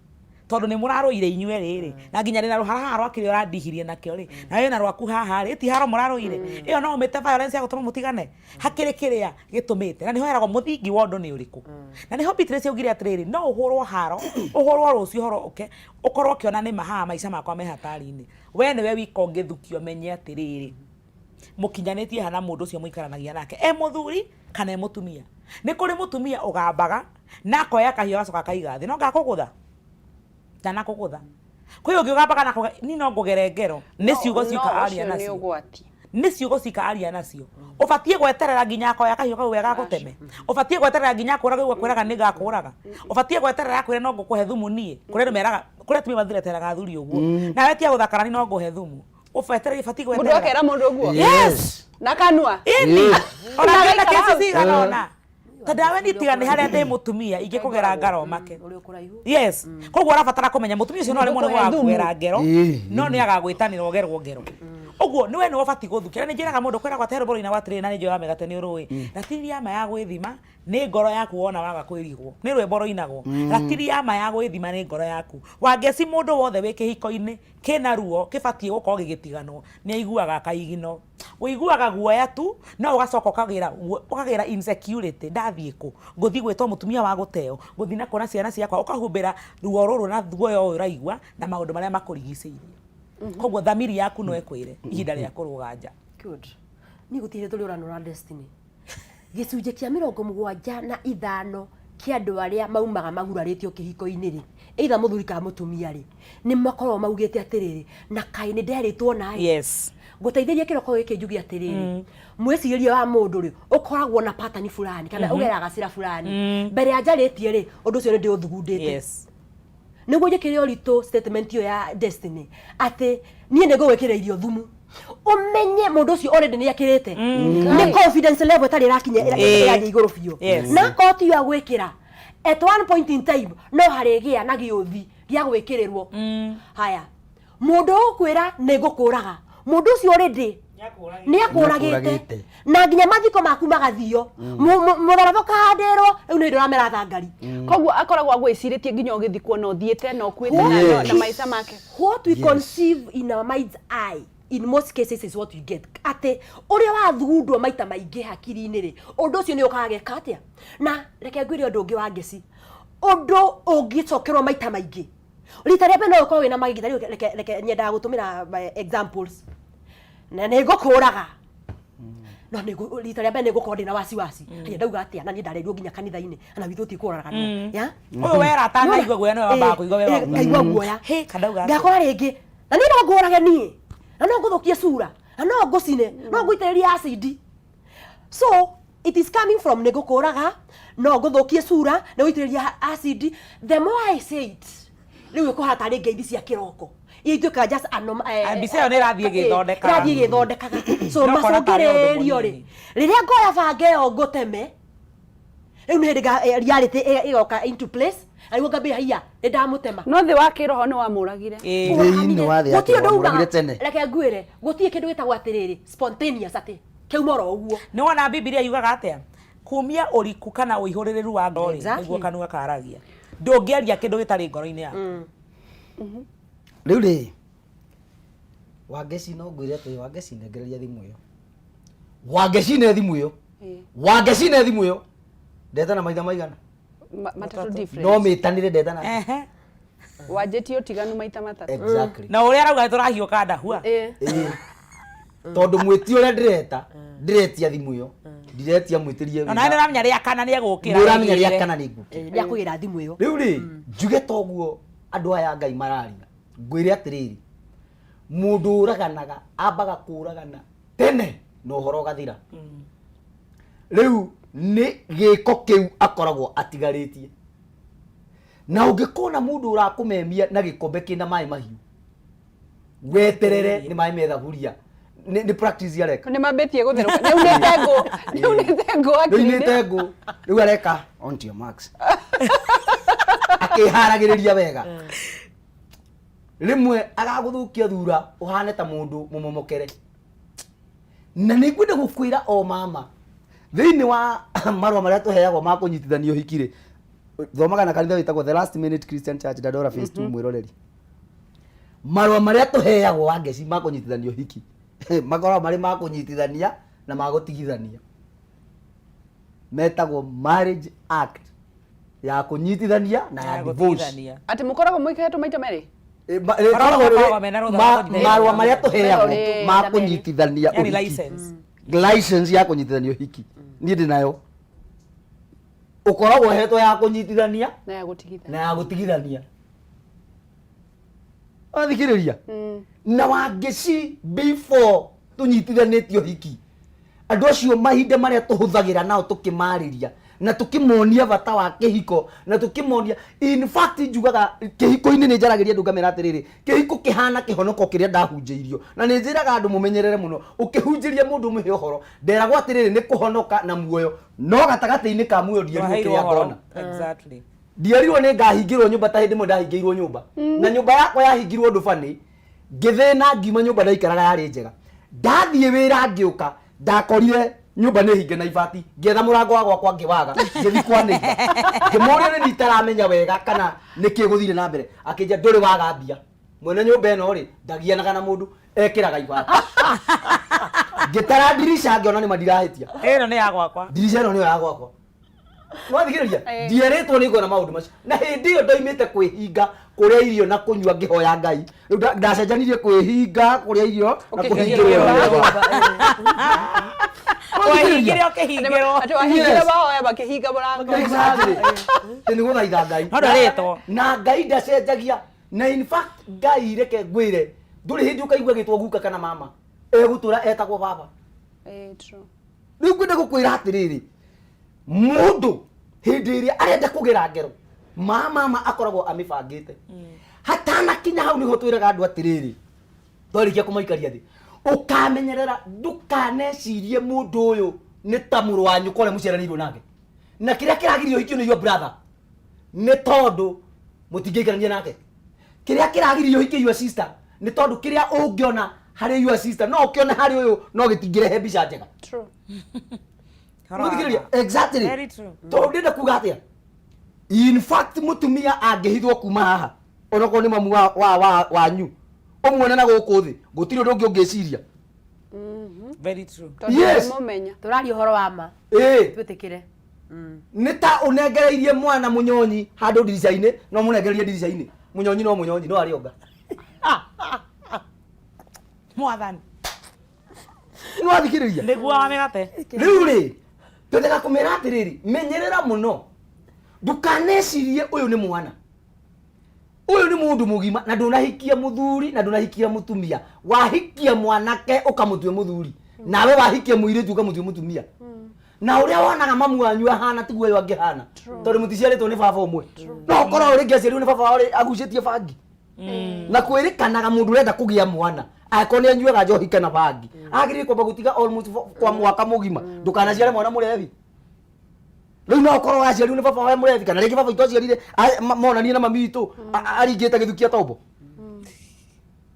Tondũ nĩ mũrarũire inyuĩ rĩrĩ, na nginya ndĩna rũhara haha rwa kĩrĩa ũrandihirie nakĩo rĩ, na wĩna rwaku haha rĩ, ti haro mũrarũire? Ĩyo no ũmĩte violence ya gũtũma mũtigane? Hakĩrĩ kĩrĩa gĩtũmĩte, na nĩho heragwo mũthingi wa ũndũ nĩ ũrĩkũ. Na nĩho Beatrice augire atĩrĩrĩ, no ũhũrwo haro, ũhũrwo rũciũ ũhoro ũke, ũkorwo ũkĩona nĩma haha maica makwa me hatari-inĩ. We nĩwe wika ũngĩthukio ũmenye atĩrĩrĩ, mũkinyanĩtie ha na mũndũ ũcio mũikaranagia nake, e mũthuri kana e mũtumia. Nĩ kũrĩ mũtumia ũgambaga na akoya kahiũ agacoka akaiga thĩ, no ngakũgũtha? Ndanakũgũtha. Kwĩ ũngĩ ũgambaga na akauga niĩ no ngũgere ngero, nĩ ciugo cika aria
ũcio nĩ
nacio.
ũgwati.
Nĩ ciugo cika aria nacio. Ũbatiĩ gweterera nginya akoya kahiũ kau wega agũteme. Ũbatiĩ gweterera nginya akũrage ũguo akwĩraga nĩ ngakũraga. Ũbatiĩ gweterera akwĩre no ngũkũhe thumu niĩ. Kũrĩ andũ meraga, kũrĩ atumia mathireteraga athuri ũguo. Nawe tiga gũthakara niĩ no ngũhe thumu. Ũbeterere ũbatiĩ
Mũndũ
gweterera.
akera mũndũ ũguo?
Yes.
Na kanua?
Ĩni. Ona
Na
ngĩona
agaikara
kesi
hau.
cigana ũna. Tondũ awe niĩ tiga nĩ harĩa ndĩ mũtumia ingĩkũgera ngaro make.
Ũrĩ ũkũraihu.
Yes. Koguo ũrabatara kũmenya mũtumia ũcio no aremwo nĩ
Ngũkũhe thumu.
gũgakũgera ngero, no nĩ agagwĩtanĩra ũgerwo ngero. Ũguo nĩ we nĩwe ũbatiĩ gũthukĩra. Na nĩ njĩraga mũndũ kwĩragwo atĩ he rwĩmbo rũinagwo atĩrĩrĩ na nĩ njũĩ wa mĩgate nĩ ũrũĩ. Ratiri ya ma ya gwĩthima nĩ ngoro yaku wona waga kwĩrigwo. Nĩ rwĩmbo rũinagwo. Ratiri ya ma ya gwĩthima nĩ ngoro yaku. Wangeci mũndũ wothe wĩ kĩhiko-inĩ kĩna ruo kĩbatiĩ gũkorwo gĩgĩtiganwo nĩ aiguaga kaigino. Ũiguaga guoya tu no ũgacoka ũkagĩra insecurity, ndathiĩ kũ? Ngũthiĩ gwĩtwo mũtumia wa gũteo, ngũthiĩ na kuona ciana ciakwa, ũkahumbĩra ruo rũrũ na guoya ũyũ ũraigua na maũndũ marĩa makũrigicĩirie. Koguo thamiri yaku no ĩkwĩre ihinda rĩa kũrũga nja.
Good. Niĩ gũtirĩ tũrĩ ũranũra Destiny. Gĩcunjĩ kĩa 75 kĩa andũ arĩa maumaga magurarĩtio kĩhiko-inĩ rĩ, either mũthuri kana mũtumia rĩ, nĩ makoragwo maugĩte atĩrĩrĩ, na kaĩ nĩ nderĩtwo naĩ.
Yes.
Ngũteithĩria kĩroko gĩkĩ njuge atĩrĩrĩ, mwĩcirĩrie wa mũndũ rĩ, ũkoragwo na pattern fulani kana ũgeraga gacĩra fulani. Mbere ya njarĩtie rĩ, ũndũ ũcio nĩ ndĩũthugundĩte.
Yes.
Nĩguo njĩkĩre ũritũ statement ĩyo ya Destiny atĩ niĩ nĩ ngũgwĩkĩra irio thumu, ũmenye mũndũ ũcio already nĩ akĩrĩte, nĩ confidence level ĩtarĩ ĩrakinya ĩrathiĩ igũrũ biũ. Na akorwo ti yo agwĩkĩra, at one point in time no harĩgĩa na gĩũthi gĩa gwĩkĩrĩrwo. Haya, Mũndũ ũgũkwĩra nĩ ngũkũraga, mũndũ ũcio already nĩ akũragĩte.
Nĩakũragĩte.
Na nginya mathiko maku magathio. Mũtharaba ũkahandĩrwo rĩu nĩ hĩndĩ ũramera thangari.
Koguo akoragwo agwĩcirĩtie nginya ũgĩthikwo na ũthiĩte na ũkuĩte na maica make.
What we conceive in our mind's eye in most cases is what we get. Atĩ ũrĩa wathugundwo maita maingĩ hakiri-inĩ rĩ, ũndũ ũcio nĩ ũkaga geka atĩa. Na reke ngwĩre ũndũ ũngĩ wa ngeci, ũndũ ũngĩcokerwo maita maingĩ rita rĩa mbere no ũkorwo wĩna magigi. Tarĩu reke nyendaga gũtũmĩra examples na nĩ ngũkũraga, no nĩ rita rĩa mbere nĩ ngũkorwo ndĩna wasiwasi, haya ndauga atĩa, na niĩ ndarerirwo nginya kanitha-inĩ na witũ ti kũraganwo ya.
Ũyũ wera atanaigua guoya nĩwe wambaga kũigua we wauga.
Ngaigua guoya.
Hĩ, kandauga atĩa?
Ngakora rĩngĩ na niĩ no ngũrage niĩ, na no ngũthũkie cura, na no ngũcine, no ngũitĩrĩrie acid. So it is coming from nĩ ngũkũraga, no ngũthũkie cura, nĩ gũitĩrĩria acid. The more I say it, rĩu ĩkũhana tarĩ ngeithi cia kĩroko iria ituĩkaga just
Ah, mbica ĩyo nĩ ĩrathiĩ ĩgĩthondekaga.
Ĩrathiĩ ĩgĩthondekaga. So
No kona tarĩ ũndũ
macũngĩrĩrio rĩ,
mũnini.
Rĩrĩa ngoya banga ĩyo ngũteme, rĩu nĩ hĩndĩ reality ĩgoka into place, na nĩguo ngambia, haiya, nĩ ndamũtema.
No thĩ wa kĩroho nĩ wamũragire.
Ĩĩ.
Thĩinĩ wa thĩ ya
Gũtirĩ ũndũ
kĩroho,
ugaga.
mũragire tene.
Reke ngwĩre, gũtirĩ kĩndũ gĩtagwo atĩrĩrĩ spontaneous, atĩ kĩauma oro ũguo.
Nĩ wona Bibilia yugaga atĩa? Kumia ũriku kana ũihũrĩrĩru wa ngoro rĩ, nĩguo kanua karagia. Ndũngĩaria kĩndũ gĩtarĩ ngoro-inĩ yaku.
Rĩu rĩ, Wangeci, no ngwĩre atĩ Wangeci, nengereria thimũ ĩyo. Wangeci, ne thimũ ĩyo. Wangeci, ne thimũ ĩyo. Ndetana maitha maigana?
Matatũ different.
No mĩtanire ndetana.
Wanjĩtie ũtiganu maita matatũ.
Exactly.
Na ũrĩa arauga nĩ tũrahiũka ndahua.
Ĩĩ. Tondũ mwĩti ũrĩa ndĩreta, ndĩretia thimũ ĩyo. Ndiretia mwĩtĩrie.
Ona nĩ ũramenya rĩa kana nĩ egũkĩra.
Nĩ ũramenya rĩa kana nĩ ngũkĩra.
Nĩ akũgĩra thimũ ĩyo.
Rĩu rĩ, njuge toguo andũ aya a Ngai mararia. Ngwĩre atĩrĩrĩ, mũndũ ũraganaga ambaga kũragana tene na ũhoro ũgathira. Rĩu nĩ gĩko kĩu akoragwo atigarĩtie. Na ũngĩkona mũndũ ũrakũmemia na gĩkombe kĩna maĩ mahiũ, weterere nĩ maĩ me thaburia. Nĩ practice areka.
Nĩ mambĩtie gũtherũka. Nĩ unĩte ngũ. Nĩ unĩte ngũ hakiri-inĩ.
Nĩunĩte ngũ. Rĩu areka on to your marks. Akĩharagĩrĩria wega. Rĩmwe agagũthũkia thura ũhane ta mũndũ mũmomokere. Na nĩ ngwenda gũkwĩra o mama, thĩinĩ wa marũa marĩa tũheagwo ma kũnyitithania ũhiki rĩ, thomaga na kanitha wĩtagwo The Last Minute Christian Church, Dandora Phase 2, mwĩroreri. Marũa marĩa tũheagwo wa ngeci ma kũnyitithania ũhiki makoragwo marĩ ma kũnyitithania na ma gũtigithania, metagwo Marriage Act ya kũnyitithania na ya
Ya
divorce.
gũtigithania.
Atĩ mũkoragwo mwĩkĩrĩtwo maita merĩ?
Rĩkoragwo
Makoragwo mena rũtha rwa kũnyitithania.
marũa marĩa tũheagwo ma
Maita merĩ.
kũnyitithania
Yani
ũhiki.
license.
License ya kũnyitithania ũhiki niĩ ndĩ nayo, ũkoragwo ũhetwo ya kũnyitithania
Na ya gũtigithania.
Na ya gũtigithania. Wathikĩrĩria na Wangeci, before tũnyitithanĩtie ũhiki, andũ acio mahinda marĩa tũhũthagĩra nao tũkĩmarĩria na tũkĩmonia bata wa kĩhiko na tũkĩmonia, in fact njugaga kĩhiko-inĩ nĩ njaragĩria andũ ngamera atĩrĩrĩ, kĩhiko kĩhana kĩhonoko kĩrĩa ndahunjĩirio, na nĩ njĩraga andũ mũmenyerere mũno ũkĩhunjĩria mũndũ ũmũhe ũhoro. Nderagwo atĩrĩrĩ, nĩ kũhonoka na muoyo, no gatagatĩ-inĩ ka muoyo ndierirwo
Waheirwo
kĩrĩa
ũhoro.
ngona. Ndierirwo nĩ ngahingĩrwo nyũmba ta hĩndĩ ĩmwe ndahingĩirwo nyũmba, na nyũmba yakwa yahingirwo ũndũ bani ngĩthĩna, ngiuma nyũmba ndaikaraga yarĩ njega, ndathiĩ wĩra, ngĩũka ndakorire nyũmba nĩ hinge na ibati. Ngĩetha mũrango wa gwakwa ngĩwaga, ngĩthiĩ kwa neighbor ngĩmũria nĩ itaramenya wega kana nĩkĩ gũthire na mbere. Akĩnjia, ndũrĩ waga mbia, mwene nyũmba ĩno rĩ ndagianaga na mũndũ, ekĩraga ibati. Ngĩtara ndirica ngĩona nĩ ma ndirahĩtia.
Ĩno nĩ ya gwakwa.
Ndirica ĩno nĩyo ya gwakwa. Wathikĩrĩria, ndierĩtwo nĩ ngona maũndũ macio, na hĩndĩ ĩyo ndoimĩte kwĩhinga kũrĩa irio na kũnyua ngĩhoya Ngai. Rĩu ndacenjanirie kwĩhinga kũrĩa irio na
Ũkĩhingĩrwo
kũhingĩrwo nyũmba.
Wahingire ũkĩhingĩrwo.
Atĩ wahingire mahoya makĩhinga mũrango.
Exactly. Atĩ nĩ gũthaitha Ngai.
No ndwarĩtwo.
Na Ngai ndacenjagia, na in fact Ngai, reke ngwĩre, ndũrĩ hĩndĩ ũkaigua gĩtwo guka kana mama, egũtũra etagwo baba.
Eh, true.
Rĩu ngwenda gũkwĩra atĩrĩrĩ, mũndũ hĩndĩ ĩrĩa arenda kũgera ngero ma mama akoragwo amĩbangĩte hatanakinya hau. Nĩho twĩraga andũ atĩrĩrĩ, twarĩkia kũmaikaria thĩ, ũkamenyerera ndũkanecirie mũndũ ũyũ nĩ ta mũrũ wa nyũkwa ũrĩa mũciaranĩirwo nake, na kĩrĩa kĩragirio ũhikio nĩ your brother nĩ tondũ mũtingĩikarania nake, kĩrĩa kĩragirio ũhikie your sister. Nĩ tondũ kĩrĩa ũngĩona harĩ your sister no ũkĩone harĩ ũyũ, no gĩtingĩrehe mbica njega.
True.
Mũthikĩrĩria, exactly.
Very true.
Tondũ ndĩrenda kuga atĩa, in fact mũtumia angĩhithwo kuma haha, onokorwo nĩ mamu wa wanyu, ũmuone na gũkũ thĩ, gũtirĩ ũndũ ũngĩ ũngĩciria.
Very true.
Tondũ
Yes.
ndũmũmenya.
Tũraria ũhoro wa ma.
Ĩĩ.
Twĩtĩkĩre.
Nĩ ta ũnengereirie mwana mũnyonyi handũ ndirica-inĩ, no mũnengererie ndirica-inĩ, mũnyonyi no mũnyonyi no arĩ onga.
Mwathani.
Nĩ wathikĩrĩria?
Nĩguo wa mĩgate.
Rĩu rĩ, twendaga kũmera atĩrĩrĩ, menyerera mũno, ndũkanecirie ũyũ nĩ mwana, ũyũ nĩ mũndũ mũgima, na ndũnahikia mũthuri na ndũnahikia mũtumia. Wahikia mwanake ũkamũtue mũthuri, nawe wahikia mũirĩtu ũkamũtue mũtumia, na ũrĩa wonaga mamu wanyu ahana tiguo ũyũ angĩhana, tondũ mũticiarĩtwo nĩ baba ũmwe. No ũkorwo rĩngĩ aciarirwo nĩ baba wao rĩ, agucĩtie bangi, na kwĩrĩkanaga mũndũ ũrenda kũgĩa mwana angĩkorwo nĩ anyuaga njohi kana bangi, agĩrĩire kwamba gũtiga almost kwa mwaka mũgima. Ndũkanaciare mwana mũrebi. Rĩu no ũkorwo waciarirwo nĩ baba wae mũrebi, kana rĩngĩ baba witũ aciarire monanie na mami witũ aringĩte gĩthukia tombo.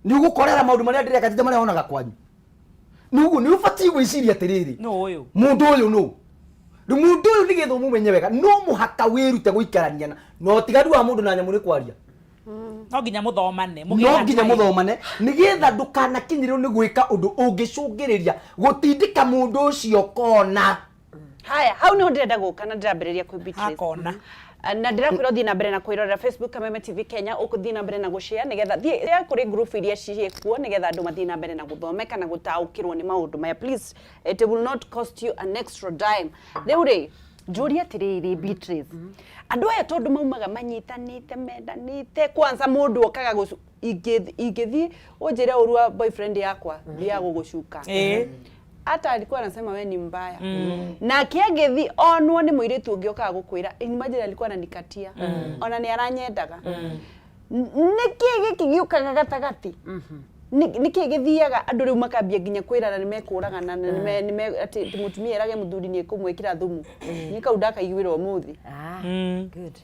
Nĩ ũgũkorera maũndũ marĩa ndĩreka ti ta marĩa wonaga kwanyu. Nĩ ũguo nĩ ũbatiĩ gwĩciria atĩrĩrĩ,
Nũ ũyũ?
Mũndũ ũyũ nũ? Rĩu mũndũ ũyũ, nĩgetha ũmũmenye wega, no mũhaka wĩrute gũikarania na ũtiganu wa mũndũ na nyamũ nĩ kwaria.
No nginya mũthomane. Mũgĩe
No
na
nginya
time.
Mũthomane nĩgetha ndũkanakinyĩrĩrwo nĩ gwĩka ũndũ ũngĩcũngĩrĩria gũtindĩka mũndũ ũcio kona.
Haya, hau niho ndĩrenda gũka na ndĩrambĩrĩria kwĩ Beatrice.
Hakona.
Na ndĩrakwĩra ũthiĩ na mbere na kwĩrorera Facebook Kameme TV Kenya, ũgũthiĩ na mbere na gũshare, nĩgetha thiĩ kũrĩ group iria ciĩ kuo, nĩgetha andũ mathiĩ na mbere na gũthomeka na gũtaũkĩrwo nĩ maũndũ maya. Please, it will not cost you an extra dime. Rĩu rĩ, njũrie atĩrĩrĩ, Beatrice, andũ aya tondũ maumaga manyitanĩte, mendanĩte, kwanza mũndũ okaga gũcu ingĩthiĩ ũnjĩre ũru wa boyfriend yakwa, thiaga gũgũcuka. Hata alikuwa anasema we ni mbaya, nake agĩthi onwo nĩ mũirĩtu ũngĩ okaga gũkwĩra, imagine, alikuwa ananikatia, ona nĩ aranyendaga. Nĩkĩ gĩkĩ gĩũkaga gatagatĩ? Nĩkĩ gĩthiaga andũ rĩu makambia nginya kwĩrana nĩ mekũragana na atĩ atĩ mũtumia erage mũthuri nĩ ekũmwĩkĩra thumu? Niĩ kau ndakaiguĩra ũmũthĩ.
Ah, good.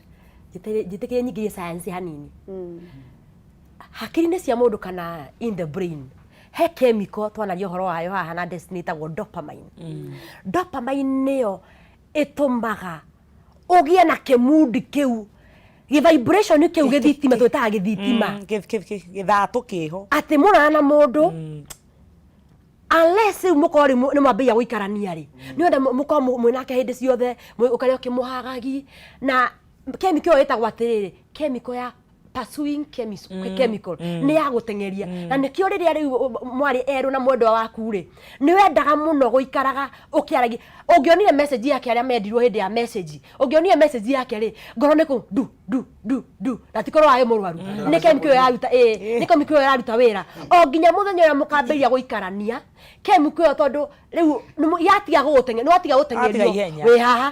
Njĩtĩkĩre nyingĩrie science hanini. Hakiri-inĩ cia mũndũ kana in the brain he chemical twanaria ũhoro wayo haha na Destiny, ĩtagwo dopamine. Dopamine nĩyo ĩtũmaga ũgĩe na kĩmundi kĩu, gĩ vibration kĩu, gĩthitima, twĩtaga gĩthitima.
Gĩthatũ kĩho.
Atĩ mũrana na mũndũ, unless rĩu mũkorwo rĩu nĩ mwambĩrĩria gũikarania rĩ, nĩ wenda mũkorwo mwĩ nake hĩndĩ ciothe, ũkarĩa ũkĩmũhagagi na chemical ĩyo ĩtagwo atĩrĩrĩ, chemical ya pursuing chemical, nĩ ya gũteng'eria. Na nĩkĩo rĩrĩa rĩu mwarĩ erũ na mwendwa waku rĩ, nĩ wendaga mũno gũikaraga ũkĩaragia. Ũngĩonire message yake, arĩa mendirwo hĩndĩ ya message, ũngĩonire message yake rĩ, ngoro nĩ kũ ndu ndu ndu ndu, na ti korwo warĩ mũrwaru, nĩ chemical ĩyo yaruta, ĩĩ, nĩ chemical ĩyo yaruta wĩra o nginya mũthenya ũrĩa mũkambĩrĩria gũikarania. Chemical ĩyo, tondũ rĩu yatiga gũgũteng'eria, nĩ watiga
Atiga
gũteng'erio
ihenya.
wĩ haha.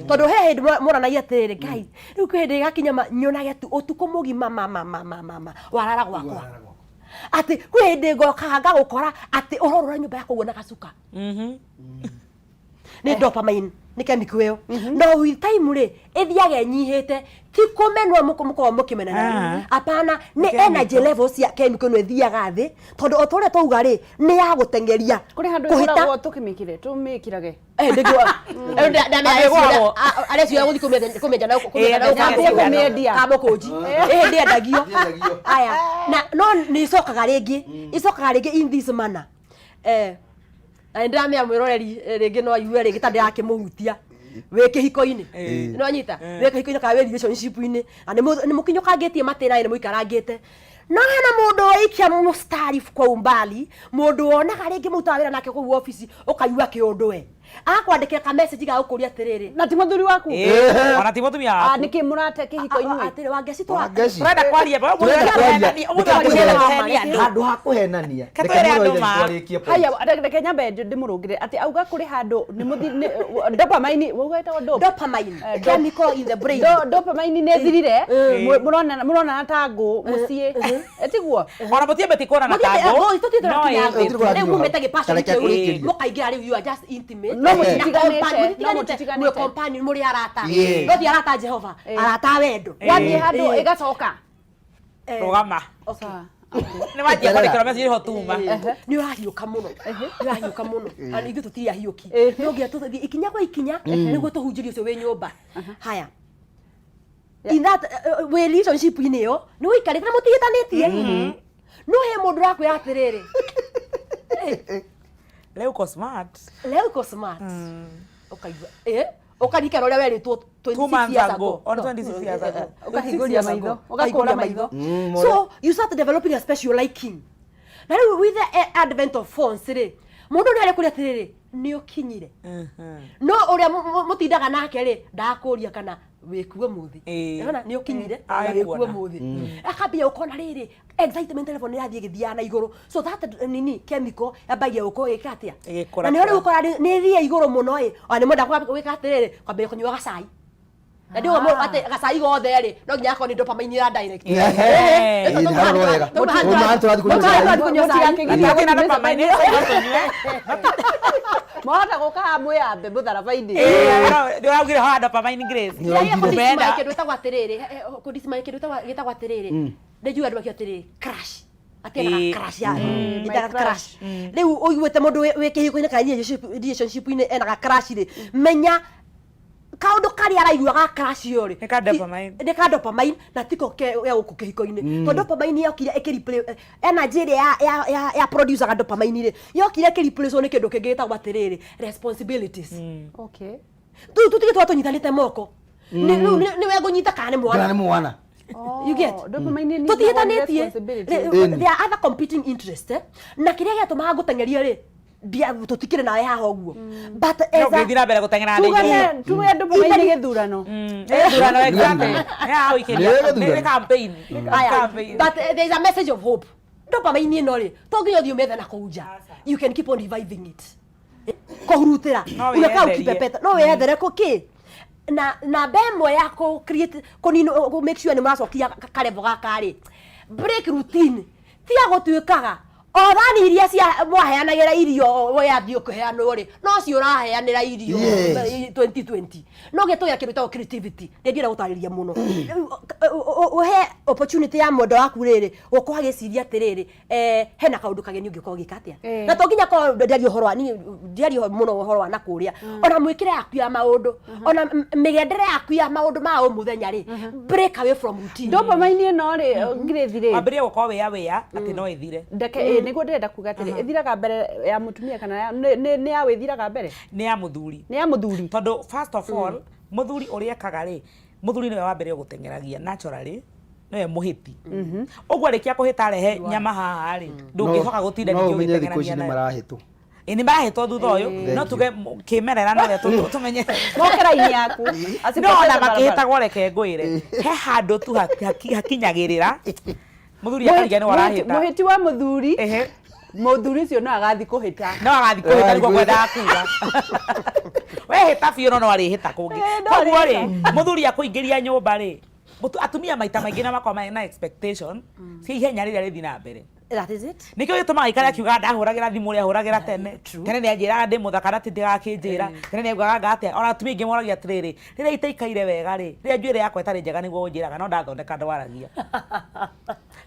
Tondũ he hĩndĩ moranagia atĩrĩrĩ, Ngai, rĩu kwĩ hĩndĩ ĩgakinya nyonage tu ũtukũ mũgima ma ma ma ma ma ma warara gwakwa, atĩ kwĩ hĩndĩ ngokaga ngagũkora atĩ ũrorora nyũmba yaku ũguo na gacuka. Nĩ dopamine, nĩ chemical ĩyo, no with time rĩ, ĩthiaga ĩnyihĩte. Ti kũmenwo mũkorwo mũkĩmenana, apana, nĩ energy level cia chemical ĩno ĩthiaga thĩ, tondũ o ta ũrĩa twauga rĩ, nĩ ya gũteng'eria.
Kũrĩ handũ
kũhĩta.
ĩgũragwo tũkĩmĩkire tũmĩkirage?
Ĩgũragwo.
Arecio gũthiĩ kũmĩendia na
Ĩĩ,
kũmĩendia.
Kamũkũnji ĩhĩ ndĩendagio.
Ndĩendagio.
Aya, na no nĩ icokaga rĩngĩ, icokaga rĩngĩ in this manner. Na nĩ ndĩramenya mwĩroreri, rĩngĩ no aigue rĩngĩ ta ndĩrakĩmũhutia. Wĩ kĩhiko-inĩ, nĩ wanyita, wĩ kĩhiko-inĩ kana wĩ relationship-inĩ, na nĩ mũkinyũkangĩtie matĩna, nĩ mũikarangĩte, no hena mũndũ waikia mũstari kwa umbali, mũndũ wonaga rĩngĩ mũrutaga wĩra nake kũu obici, ũkaigua kĩũndũ we agakwandĩkĩra ka message ga gũkũria atĩrĩrĩ,
Na ti mũthuri waku?
Ĩĩ, ona ti mũtumia waku.
Nĩkĩ mũrate kĩhiko inyuĩ?
Atĩrĩ, Wangeci,
Wangeci.
Tũrenda kwaria.
Tũrenda kwaria.
Ũmũthĩ
Reke
tũrenda
twĩre.
kũhenia andũ.
Handũ ha kũhenania,
Reke
reke
twĩre
mũrũ wa
andũ
ithe
ma.
witũ arĩkie point.
Haya, reke nyambe ndĩmũrũngĩre atĩ auga kũrĩ handũ nĩ mũthi dopamine, wauga ĩtagwo dope?
Dopamine, chemical in the brain.
Dopamine nĩ ĩthirire, mũronana ta ngũ mũciĩ. Tiguo?
Ona mũtiambĩtie kuonana ta ngũ. No ĩĩ.
Rĩu mumĩte gĩpassion
Tareke
kĩu,
kũrĩkĩria.
mũkaingĩra rĩu you are just intimate.
No mũtitiganĩte,
Na
no
mũtitiganĩte,
mũtitiganĩte.
mwĩ companion, mũrĩ arata.
Yeah.
No ti arata a Jehova, arata a wendo.
Wathiĩ handũ
Ĩĩ.
ĩgacoka.
Rũgama.
Okay.
Sawa.
Nĩ wanjia kwandĩkĩrwo message nĩho tuma.
Nĩ ũrahiũka mũno, nĩ ũrahiũka mũno, na ithuĩ tũtirĩ ahiũki, no nginya tũthiĩ ikinya kwa ikinya nĩguo tũhunjĩrie ũcio wĩ nyũmba. Haya, in that wĩ relationship-inĩ ĩyo nĩ ũikarĩte na mũtigĩtanĩtie, no he mũndũ ũrakwĩra atĩrĩrĩ,
Leo uko smart.
Leo uko smart. Ũkaigua eh ũkaririkana ũrĩa werĩtwo
2
26
months
years
ago
ago.
or
No.
26 years ago.
Ũkahingũria
26 years
maitho.
ago.
Ũgakũra
Ũkahingũria
maitho.
So you start developing a special liking, na rĩu with the advent of phones rĩ, mũndũ nĩ arĩ kũrĩa atĩrĩrĩ, nĩ ũkinyire, no ũrĩa mũtindaga nake rĩ, ndakũria kana wĩkuo mũthĩ. Nĩwona nĩ ũkinyire na wĩkuo
Agĩkuona.
mũthĩ, akambia ũkona rĩrĩ excitement level nĩ ĩrathiĩ ĩgĩthiaga na igũrũ, so that nini chemical yambagia gũkorwo ĩgĩka atĩa?
Ĩgĩkũra
Na nĩho rĩu
kũra.
ũkora nĩ ĩthiĩ igũrũ mũno ĩ, ona nĩ mwenda gwĩka atĩrĩrĩ, kwambĩrĩria kũnyua gacai, na ndiuga mũndũ atĩ gacai gothe rĩ, no nginya akorwo nĩ dopamine ya direct.
Ĩĩ, nĩ haroro wega. Tuma tũrathiĩ kũnyua cai.
Kũnyua cai.
Gatagatĩ na dopamine ĩyo no tũnyue.
Mwahota gũka haha mwĩyambe mũtharaba-inĩ.
Nĩ ũraugire haha dopamine, Grace.
Nĩ ũraugire.
Ũmeenda.
Kĩndũ gĩtagwo atĩrĩrĩ, kũdismay kĩndũ gĩtagwo atĩrĩrĩ, nĩ njũĩ andũ makiuga atĩrĩrĩ, crush, atĩ ena crush ya
My
ĩtaga
crush.
crush. Rĩu ũiguĩte mũndũ wĩ kĩhiko-inĩ kana relationship-inĩ ena ga crush rĩ, menya kaũndũ karĩa araigua ga crush ĩyo rĩ
Nĩ ka dopamine.
Nĩ ka dopamine, na tiko ke ge gũkũ kĩhiko-inĩ, tondũ dopamine yokire ĩkĩ energy ĩrĩa ya producer dopamine rĩ, yokire ĩkĩ replace nĩ kĩndũ kĩngĩ gĩtagwo atĩrĩrĩ, responsibilities. Rĩu tũtige twa tũnyitanĩte moko. Rĩu nĩwe ngũnyita kana nĩ
Kana
mwana?
nĩ mwana.
You get?
Dopamine nĩ
Tũtihitanĩtie.
responsibility.
Ĩni.
There are other competing interest, eh? Na kĩrĩa gĩatũmaga ngũteng'erie rĩ, tũtikĩrĩ nawe haha ũguo, but as
No ngĩthiĩ na mbere gũteng'era na igũrũ.
Tuge tuge dopamine nĩ gĩthurano.
Nĩ gĩthurano, exactly. Nĩ ya gũikĩria.
Nĩ gĩthurano.
Nĩ campaign.
Aya,
Campaign.
but there is a message of hope. Dopamine ĩno rĩ, to nginya ũthiĩ ũmĩethe na kũu nja, you can keep on reviving it, kũhurutĩra.
No
Ũgaka
wĩyenderie.
ũkipepeta, no wĩyethere kũ kĩ na namba ĩmwe ya kũ create, kũnina, kũ make sure nĩ mũracokia karevo gaka rĩ, break routine. Tiga gũtuĩkaga o thani iria cia mwaheanagĩra irio, we athiĩ ũkĩheanwo rĩ, no cio ũraheanĩra irio. 2020 no gĩtũgĩa kĩndũ gĩtagwo creativity. Nĩ ndienda gũtarĩria mũno. Rĩu, ũhe opportunity ya mwendo waku rĩrĩ gũkorwo agĩciria atĩrĩrĩ, hena kaũndũ kageni ũngĩkorwo ũgĩka atĩa. Na to nginya korwo ndiaria ũhoro wa niĩ, ndiaria mũno ũhoro wa na kũrĩa, ona mwĩkĩre yaku ya maũndũ, ona mĩgendere yaku ya maũndũ ma o mũthenya rĩ, break away from routine.
Dopamine ĩno rĩ, Grace rĩ,
Wambĩrĩrie gũkorwo wĩya wĩya atĩ no ĩthire.
Ndeke nĩguo ndĩrenda kuga atĩrĩ, ĩthiraga mbere ya mũtumia kana nĩ ya wĩthiraga mbere?
Nĩ ya mũthuri.
Nĩ ya mũthuri.
Tondũ first of all, mũthuri ũrĩa ekaga rĩ, mũthuri nĩwe wa mbere ũgũteng'eragia naturally, nĩwe mũhĩti. Ũguo arĩkia kũhĩta arehe nyama haha rĩ, ndũngĩhoka gũtinda
No
ningĩ
ũmenye thikũ ici
ũgĩteng'erania
nĩ
nayo.
marahĩtwo.
Ĩ, nĩ marahĩtwo thutha ũyũ, no
Thank you.
tuge kĩmerera na ũrĩa tũmenye.
Moke raini yaku.
No
Asipoteze
ona
barabara.
makĩhĩtagwo, reke ngwĩre, he handũ tu hakinyagĩrĩra mũthuri akarigia nĩ warahĩta.
Mũhĩti wa mũthuri, mũthuri ũcio no agathiĩ kũhĩta.
No agathiĩ kũhĩta, nĩguo ngwendaga kuga. Wehĩta biũ, no no arĩhĩta kũngĩ.
No
Koguo rĩ,
arĩhĩta.
Mũthuri akũingĩria nyũmba rĩ, atumia maita maingĩ na makoragwo mena expectation cia ihenya rĩrĩa rĩthiĩ na mbere.
That is it.
Nĩkĩo gĩtũmaga aikare akiugaga ndahũragĩra thimũ ũrĩa ahũragĩra tene. Tene nĩ anjĩraga ndĩ mũthaka na ti ndĩgakĩnjĩra. Tene nĩ augaga anga atĩa. Ona atumia aingĩ moragia atĩrĩrĩ, rĩrĩa itaikaire wega rĩ, rĩrĩa njuĩrĩ yakwa ĩtarĩ njega nĩguo ũnjĩraga, no ndathondeka ndwaragia.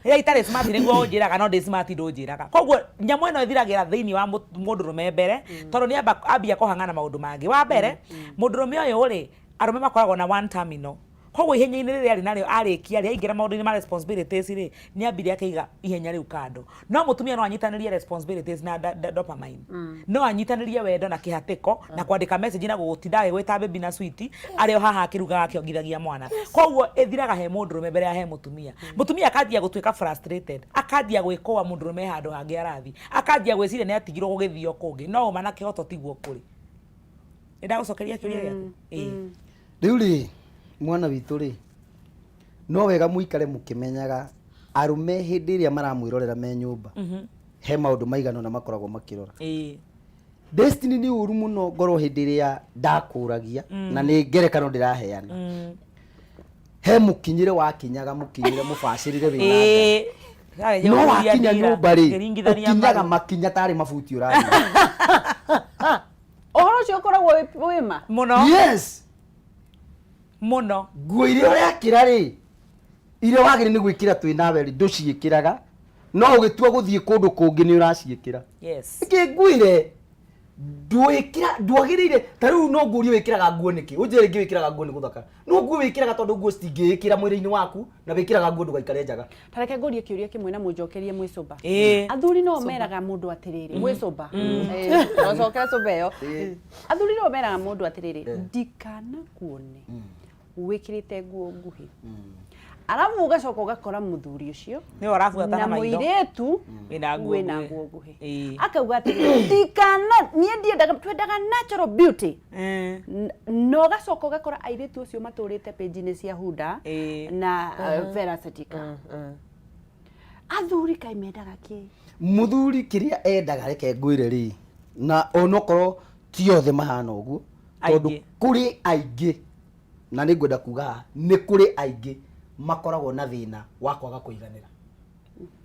Rĩrĩa itarĩ smart nĩguo ũnjĩraga, no ndĩ smart ndũnjĩraga. Koguo nyamũ ĩno ĩthiragĩra thĩinĩ wa mũndũrũme mbere, tondũ nĩ amba ambia kũhang'ana maũndũ mangĩ. Wa mbere, mũndũrũme ũyũ rĩ, arũme makoragwo na one terminal. Koguo ihenya-inĩ rĩrĩa arĩ narĩo, arĩkia rĩ, aingĩra maũndũ-inĩ ma responsibilities rĩ, nĩ ambire akĩiga ihenya rĩu kando. No mũtumia no anyitanĩrie responsibilities na dopamine, no anyitanĩrie wendo na kĩhatĩko na kwandĩka message na gũgũtinda agĩgwĩta baby na sweet, arĩ o haha akĩrugaga akĩongithagia mwana. Koguo ĩthiraga he mũndũrũme mbere ya he mũtumia. Mũtumia akanjia gũtuĩka frustrated, akanjia gwĩkũa mũndũrũme handũ hangĩ arathiĩ, akanjia gwĩciria nĩ atigirwo gũgĩthio kũngĩ, no ũma na kĩhoto tiguo kũrĩ. Nĩ ndagũcokeria kĩũria gĩaku? Ĩĩ.
Rĩu rĩ, mwana witũ rĩ, no wega mũikare mũkĩmenyaga arũme hĩndĩ ĩrĩa maramwĩrorera me nyũmba, he maũndũ maigana ũna makoragwo makĩrora. Destiny, nĩ ũru mũno ngorwo hĩndĩ ĩrĩa ndakũragia, na nĩ ngerekano ndĩraheana, he mũkinyĩre wakinyaga, mũkinyĩre mũbacĩrĩre wĩna nda. No wakinya nyũmba rĩ, ũkinyaga makinya tarĩ mabuti ũrathiĩ.
Ũhoro ũcio ũkoragwo wĩ ma?
Mũno.
Yes.
Mũno.
Nguo iria ũrekĩra rĩ, iria wagĩrĩire nĩ gwĩkĩra twĩ nawe rĩ, ndũciĩkĩraga. No ũgĩtua gũthiĩ kũndũ kũngĩ nĩ ũraciĩkĩra.
Yes.
Nĩkĩ ngwĩre ndwĩkĩra ndwagĩrĩire ta rĩu no ngũrie wĩkĩraga nguo nĩkĩ ũnjĩre rĩngĩ wĩkĩraga nguo nĩ gũthakara no nguo wĩkĩraga tondũ nguo citingĩĩkĩra mwĩrĩ-inĩ waku na wĩkĩraga nguo ndũgaikare njaga.
Ta reke ngũrie kĩũria kĩmwe na mũnjokerie mwĩ sober.
Ĩĩ.
Athuri no meraga mũndũ atĩrĩrĩ, mwĩ sober. Ĩĩ, nocokere sober ĩyo. Athuri no meraga mũndũ atĩrĩrĩ, ndikanakuone wĩkĩrĩte nguo nguhĩ. Arabu ũgacoka ũgakora mũthuri ũcio
Nĩwe ũrabuata
na
na maitho.
mũirĩtu
Wĩna nguo
wĩna
nguhĩ.
nguo nguhĩ.
Ĩĩ.
Akauga atĩrĩrĩ, ndikana, niĩ ndiendaga, twendaga natural beauty. Na ũgacoka ũgakora airĩtu acio matũrĩte page-inĩ cia Huda
Ĩĩ.
na Vera Sidika. Athuri kaĩ mendaga kĩ?
Mũthuri kĩrĩa endaga reke ngwĩre rĩ, na onokorwo ti othe mahana ũguo, tondũ
Aingĩ.
kũrĩ aingĩ, na nĩ ngwenda kuga haha, nĩ kũrĩ aingĩ makoragwo na thĩna wa kwaga kũiganĩra.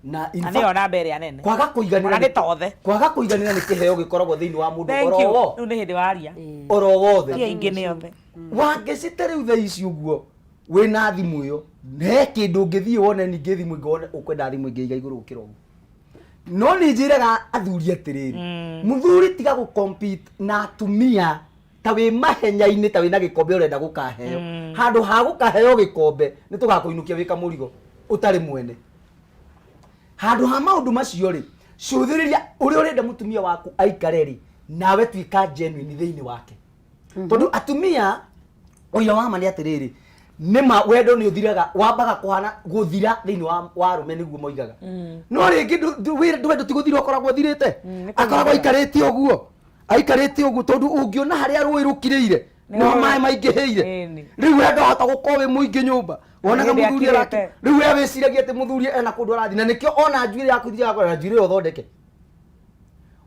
Na in
Na
fact,
nĩyo namba ĩrĩa nene.
kwaga kũiganĩra
Ona
nĩ-
nĩ ta othe.
kwaga kũiganĩra nĩ kĩheo gĩkoragwo thĩinĩ wa mũndũ
Thank
oro
you.
wo-
Rĩu nĩ hĩndĩ waria.
oro wothe.
Ti aingĩ nĩ othe.
Wangecite rĩu thaa ici ũguo wĩna thimũ ĩyo he kĩndũ ũngĩthiĩ wone ningĩ thimũ ĩngĩ wone ũkwenda thimũ ĩngĩ iga igũrũ gũkĩra ũguo. No nĩ njĩraga athuri atĩrĩrĩ, mũthuri tiga gũ compete na atumia ta wĩ mahenya-inĩ ta wĩna gĩkombe ũrenda gũkaheo. Handũ ha gũkaheo gĩkombe nĩ tũgakũinũkia wĩ kamũrigo ũtarĩ mwene. Handũ ha maũndũ macio rĩ, cũthĩrĩria ũrĩa ũrenda mũtumia waku aikare rĩ, nawe tuĩka genuine thĩinĩ wake. Tondũ atumia ũira wa ma nĩ atĩrĩrĩ, nĩ ma wendo nĩ ũthiraga, wambaga kũhana gũthira thĩinĩ wa arũme nĩguo moigaga. No rĩngĩ wendo ti gũthira ũkoragwo ũthirĩte, akoragwo aikarĩte ũguo, aikarĩte ũguo tondũ ũngĩona harĩa rũĩ rũkirĩire nĩho maĩ maingĩhĩire.
Ĩni.
Rĩu we ndahota gũkorwo wĩ mũingĩ nyũmba, wonaga
Hĩndĩ
mũthuri araki
akirĩte.
rĩu we wĩciragia atĩ mũthuri ena kũndũ arathiĩ, na nĩkĩo ona njuĩrĩ yaku ithiaga kũrĩa, na njuĩrĩ ĩyo ũthondeke.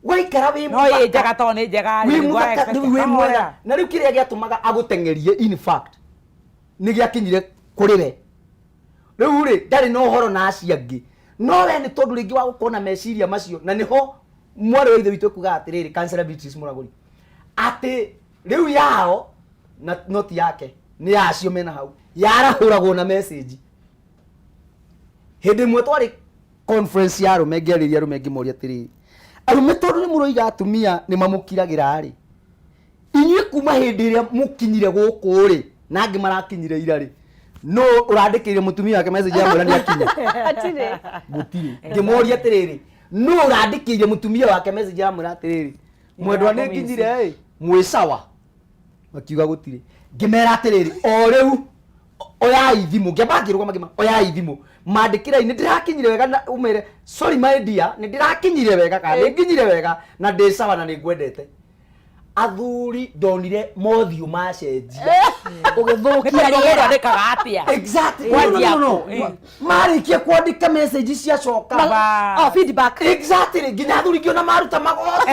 Waikara wĩ
No ĩ
mũthaka.
njega tondũ nĩ njega
Wĩ
rĩ,
mũthaka, rĩu wĩ mwega. Na rĩu kĩrĩa gĩatũmaga agũteng'erie in fact nĩ gĩakinyire kũrĩ we. Rĩu rĩ ndarĩ na ũhoro na acio angĩ, no we nĩ tondũ rĩngĩ wa gũkorwo na meciria macio, na nĩho mwarĩ wa ithe witũ ekugaga atĩrĩrĩ, Councillor Beatrice Mũragũri, atĩ rĩu yao na no ti yake, nĩ ya acio mena hau, yarahũragwo na message. Hĩndĩ ĩmwe twarĩ conference ya arũme, ngĩarĩria arũme ngĩmoria atĩrĩrĩ, arũme tondũ nĩ mũroiga atumia nĩ mamũkiragĩra rĩ, inyuĩ kuma hĩndĩ ĩrĩa mũkinyire gũkũ rĩ, na angĩ marakinyire ira rĩ, no ũrandĩkĩire mũtumia wake message ya mwĩra nĩ akinya?
Hatirĩ.
Gũtirĩ. Ngĩmoria atĩrĩrĩ, no ũrandĩkĩire mũtumia wake message ya mwĩra atĩrĩrĩ, mwendwa nĩ nginyire ĩ, mwĩ sawa? Makiuga gũtirĩ. Ngĩmera atĩrĩrĩ, o rĩu oyai thimũ, ngĩamba ngĩrũgama ngĩma, oyai thimũ, mandĩkĩrei nĩ ndĩrakinyire wega, na ũmere sorry my dear, nĩ ndĩrakinyire wega kana nĩ nginyire wega na ndĩ sawa na nĩ ngwendete. Athuri ndonire mothiũ macenjia.
Ũgĩthũkia
Nĩ
rĩera.
andĩkaga atĩa?
Exactly.
Kwanjia
No, no, no,
kũ?
no. Marĩkia kwandĩka message ciacoka.
Oh, feedback.
Exactly. Nginya athuri ngĩona maruta magoti.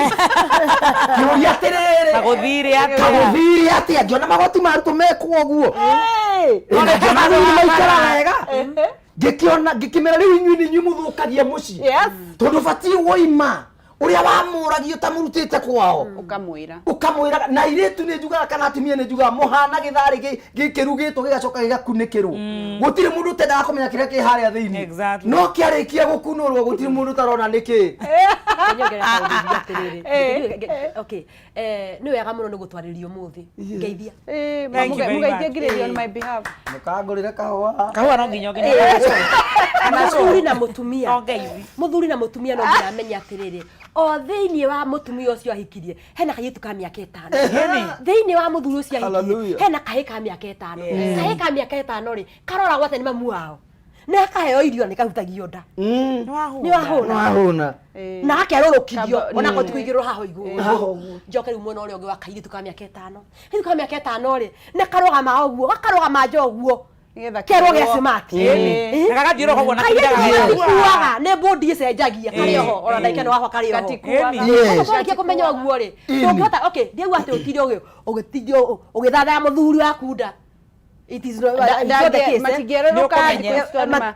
Ngĩũria atĩrĩrĩ.
Kagũthire atĩa?
Kagũthire atĩa? Ngĩona magoti marutwo mekwo ũguo. Ĩ, na ngĩona athuri maikara wega. Ngĩkĩona ngĩkĩmera rĩu inyuĩ nĩ inyuĩ mũthũkagia mũciĩ.
Yes.
Tondũ batiĩ woima ũrĩa wamũragia ũtamũrutĩte kwao.
Ũkamwĩra.
Ũkamwĩraga na airĩtu nĩ njugaga kana atumia nĩ njugaga mũhana gĩtharĩ gĩkĩrugĩtwo gĩgacoka gĩgakunĩkĩrwo. Gũtirĩ mũndũ ũtendaga kũmenya kĩrĩa kĩ harĩa thĩinĩ.
Exactly.
No kĩarĩkia gũkunũrwo gũtirĩ mũndũ ũtarona nĩkĩ.
Nyongerera kaũndũ njuge atĩrĩrĩ. Okay. Nĩ wega mũno nĩ gũtwarĩria ũmũthĩ. Ngeithia.
Thank you very
Mũgeithie
much.
ngirĩrie on my behalf.
Mũkangũrĩre kahũa.
Kahũa no nginya ũngĩnyua.
Mũthuri na mũtumia.
No ngeithi.
Mũthuri na mũtumia no nginya amenye atĩrĩrĩ, o thĩinĩ wa mũtumia ũcio ahikirie hena kairĩtu ka mĩaka ĩtano. Thĩinĩ wa mũthuri ũcio ahikirie
Hallelujah.
hena kahĩĩ ka mĩaka ĩtano. Kahĩĩ ka mĩaka ĩtano rĩ, karoragwo atĩa nĩ mamu wao? Na akaheo irio na nĩkahutagio nda.
Nĩ wahũna.
Nĩ wahũna.
Wahũna.
Na akerũrũkithio
Kamba-
ona ko ti kũigĩrĩrwo haha igũrũ.
Haha ũguo.
Njoke rĩu mwena ũrĩa ũngĩ wa kairĩtu ka mĩaka ĩtano. Kairĩtu ka mĩaka ĩtano rĩ, nĩ karũgama ũguo, gakarũgama nja ũguo.
Nĩgetha
Kerwo
kerwo.
gĩa smart.
Na gagathiũrũrũka ũguo na
Kairĩtu
kĩnjaga.
gatikuaga, nĩ bũndi ĩcenjagia, karĩ oho, ona ndagĩka ĩno wakwa karĩ oho.
Gatikuaga.
Yes.
Koguo twarĩkia kũmenya ũguo rĩ, ndũngĩhota, okay, ndiauga atĩ ũtinde ũgĩtinde ũgĩthathaya mũthuri waku nda. It is not, it's not the case, eh?
Matingĩerũrũka
Nĩũkũmenya.
thikũ ici tondũ ma-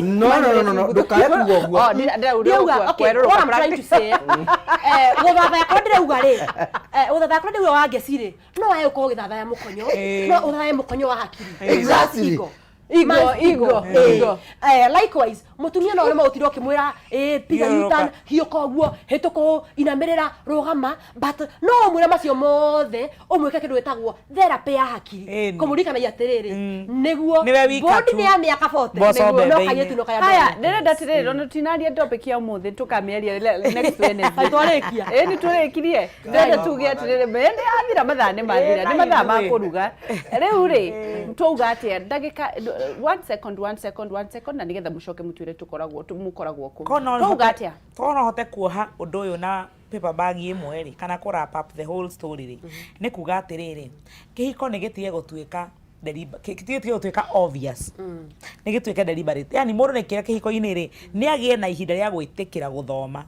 No, no, no, no, no. Ndũkae kuga ũguo.
Oh, ndĩrauga
Ndiauga,
ũguo,
okay,
kwerũrũka
what I'm trying to say, gũthathaya kũrĩa ndĩrauga rĩ, gũthathaya kũrĩa ndĩrauga wa ngeci rĩ, no wae gũkorwo ũgĩthathaya mũkonyo, no ũthathaye mũkonyo wa hakiri.
Exactly.
Higo.
Ego,
Man's
ego,
Ĩĩ.
ego.
Eh, likewise mũtumia no ũrema gũtinda ũkĩmwĩra ĩĩ piga
Thiũrũrũka.
U-turn hiũka ũguo hĩtũka ũũ inamĩrĩra rũgama but no ũmwĩre macio mothe ũmwĩke kĩndũ gĩtagwo therapy ya hakiri
Ĩni.
kũmũririkanagia atĩrĩrĩ nĩguo
Nĩwe wika
bond
tu.
nĩ ya mĩaka 40
Mboco
nĩguo, no
mbembe-inĩ.
kairĩtu no kaya
Haya, ndĩrenda atĩrĩrĩ, ona tũtinaria topic ya ũmũthĩ tũkamĩaria next Wednesday.
Twarĩkia.
Ĩĩ nĩ tũrĩkirie. Ndĩrenda tuge atĩrĩrĩ, nĩ yathira mathaa nĩ mathira, nĩ mathaa ma kũruga. Rĩu rĩ, twauga atĩa ndagĩka one second, one second, one second na nĩgetha mũcoke mũtwĩre tũkoragwo mũkoragwo kũ.
Korwo no
Twauga
hote-
atĩa?
korwo no hote kuoha ũndũ ũyũ na paper bag ĩmwe rĩ kana kũ wrap up the whole story rĩ nĩ kuga atĩrĩrĩ kĩhiko nĩ gĩtige gũtuĩka gĩtige gũtuĩka obvious nĩ gĩtuĩke deliberate yani mũndũ nĩ kĩra kĩhiko-inĩ rĩ nĩ agĩe na ihinda rĩa gwĩtĩkĩra gũthoma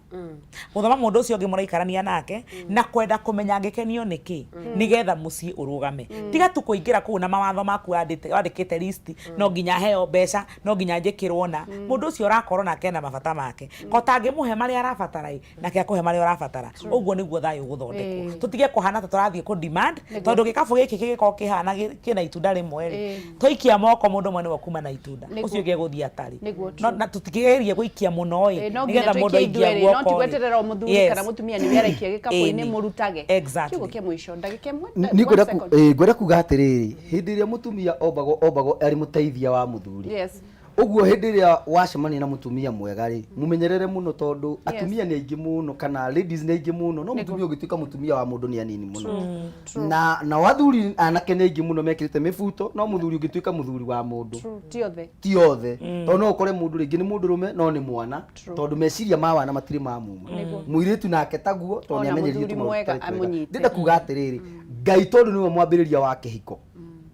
gũthoma mũndũ ũcio ũngĩ mũraikarania nake na kwenda kũmenya angĩkenio nĩ kĩ nĩgetha mũciĩ ũrũgame tiga tu kũingĩra kũu na mawatho maku wandĩkĩte list no nginya heo mbeca no nginya njĩkĩrwo na mũndũ ũcio ũrakorwo nake na mabata make ko tangĩmũhe marĩa arabatara ĩ nake akũhe marĩa ũrabatara ũguo nĩguo thayũ ũgũthondekwo tũtige kũhana ta tũrathiĩ kũ demand tondũ gĩkabũ gĩkĩ kĩngĩkorwo kĩhana kĩna itunda rĩmwe rĩ twaikia moko mũndũ ũmwe nĩwe kuma na itunda ũcio ũngĩ egũthiĩ atarĩ
Nĩguo,
No- na tũtigerie gũikia mũno ĩ
No nginya
nĩgetha mũndũ
tũikie
aikia
ithuerĩ, no
guoko
ti
rĩ.
gweterera o mũthuri
Yes.
kana mũtumia nĩwe araikia gĩkabũ-inĩ
Ĩni.
mũrutage.
Exactly.
Kiugo kĩa mũico ndagĩka ĩmwe
Nĩ
one
ngwenda
second.
ngwenda kuga atĩrĩrĩ hĩndĩ ĩrĩa mũtumia ombagwo ombagwo arĩ mũteithia wa mũthuri
Yes.
ũguo hĩndĩ ĩrĩa wacemania na mũtumia mwega rĩ mũmenyerere mũno tondũ atumia nĩ aingĩ mũno kana ladies nĩ aingĩ mũno no mũtumia ũngĩtuĩka mũtumia wa mũndũ nĩ anini mũno na nao athuri anake nĩ aingĩ mũno mekĩrĩte mĩbuto no mũthuri ũngĩtuĩka mũthuri wa mũndũ
True, ti othe.
ti othe tondũ no ũkore mũndũ rĩngĩ nĩ mũndũrũme no nĩ mwana tondũ meciria ma wana matirĩ ma muma mũirĩtu nake taguo tondũ
Ona
nĩ amenyerie
mũthuri
tũmaũndũ
mwega
tũtarĩ twega.
amũnyite.
Ndĩrenda kuga atĩrĩrĩ Ngai tondũ nĩwe mwambĩrĩria wa kĩhiko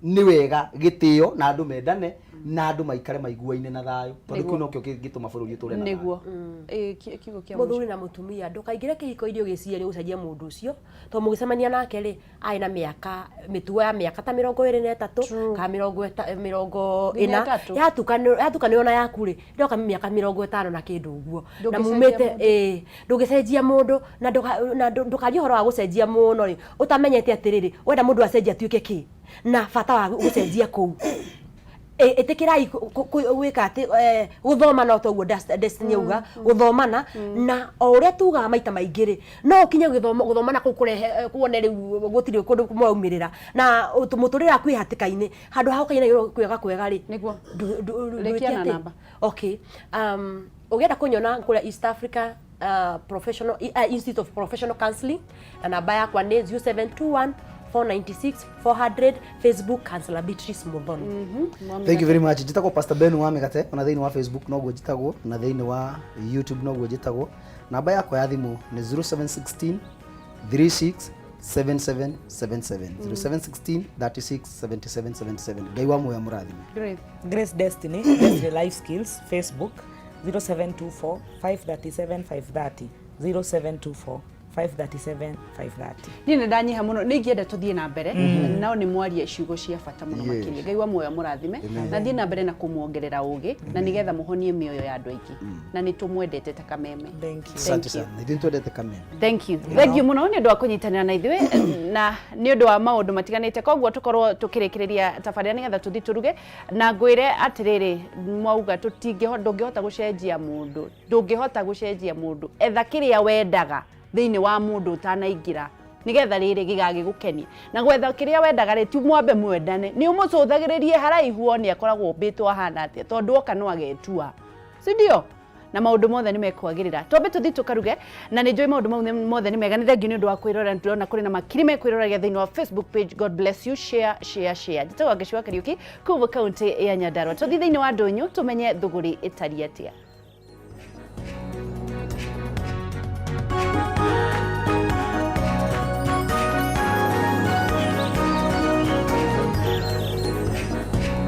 nĩ wega gĩtĩo na andũ mendane na andũ maikare maiguaine na thayũ tondũ kĩu nokĩo kĩngĩtũma bũrũri ũtũre na thayũ.
Nĩguo. Ĩĩ, kiugo kĩa mũico.
Mũthuri na mũtumia ndũkaingĩre kĩhiko-inĩ ũgĩciria nĩ ũgũcenjia mũndũ ũcio tondũ mũgĩcemania nake rĩ arĩ na mĩaka mĩtugo ya mĩaka ta 23 kana 40
Nginya ĩtatũ.
yatukanĩrwo na yaku rĩ ĩroka mĩaka 50 na kĩndũ ũguo na
Ndũngĩcenjia
mumĩte
mũndũ.
ĩĩ ndũngĩcenjia mũndũ na ndũkarie ũhoro wa gũcenjia mũno rĩ ũtamenyete atĩrĩrĩ wenda mũndũ acenjie atuĩke kĩ na bata wa gũcenjia kũu ĩtĩkĩrai gwĩka atĩ gũthomana o toguo Destiny auga gũthomana na o ũrĩa tugaga maita maingĩ rĩ no ũkinye gũthomana kũu kũrehe kuone rĩu gũtirĩ kũndũ mwaumĩrĩra na mũtũrĩre waku wĩ hatĩka-inĩ handũ ha gũkaina kwega kwega rĩ
Nĩguo.
Ndwĩke
Rĩkia na
atĩ?
namba.
Okay. Ũngĩenda kũnyona kũrĩa East Africa Professional Institute of Professional Counseling na namba yakwa nĩ 0721 496 400 Facebook Counselor Beatrice Muthoni.
Thank you very much. Njĩtagwo Pastor Ben wa Mĩgate ona thĩinĩ wa Facebook noguo njĩtagwo na thĩinĩ wa YouTube noguo njĩtagwo. Namba yakwa ya thimũ nĩ 0716 36 7777 0716 36 77 77. Ngai wa muoyo amũrathime.
Great.
Grace Destiny, Destiny Life Skills, Facebook 0724 537 530 0724 537 530.
Niĩ nĩ ndanyiha mũno nĩ ingĩenda tũthiĩ na mbere nao nĩ mwarie ciugo cia bata mũno
Yes.
makĩria Ngai wa muoyo amũrathime na thiĩ na mbere na kũmuongerera ũgĩ na nĩgetha mũhonie mĩoyo ya andũ aingĩ na nĩ tũmwendete ta kameme
Thank you.
Asante sana. Ithuĩ nĩtwendete kameme.
Thank you. Thank you mũno nĩ ũndũ wa kũnyitanĩra na ithuĩ na nĩ ũndũ wa maũndũ matiganĩte koguo tũkorwo tũkĩrĩkĩrĩria tabarĩra nĩgetha tũthiĩ tũruge na ngwĩre atĩrĩrĩ mwauga ndũngĩhota gũcenjia mũndũ ndũngĩhota gũcenjia mũndũ etha kĩrĩa wendaga thĩinĩ wa mũndũ ũtanaingĩra nĩgetha rĩrĩ gĩgagĩgũkenia na gwetha kĩrĩa wendaga rĩ ti mwambe mwendane nĩ ũmũcũthagĩrĩrie haraihu one akoragwo ũmbĩtwo ahana atĩa tondũ oka no agetua si ndio na maũndũ mothe nĩ mekwagĩrĩra twambe tũthiĩ tũkaruge na nĩ njũĩ maũndũ mau mothe nĩ mega nĩ thengiũ nĩ ũndũ wa kwĩrorera ndĩrona kũrĩ na makiri mekwĩroragia thĩinĩ wa Facebook page God bless you share share share njĩtagwo Ngeci wa Kariũki kuma kaunti ya Nyandarua tũthiĩ thĩinĩ wa ndũnyũ tũmenye thũgũrĩ ĩtariĩ atĩa.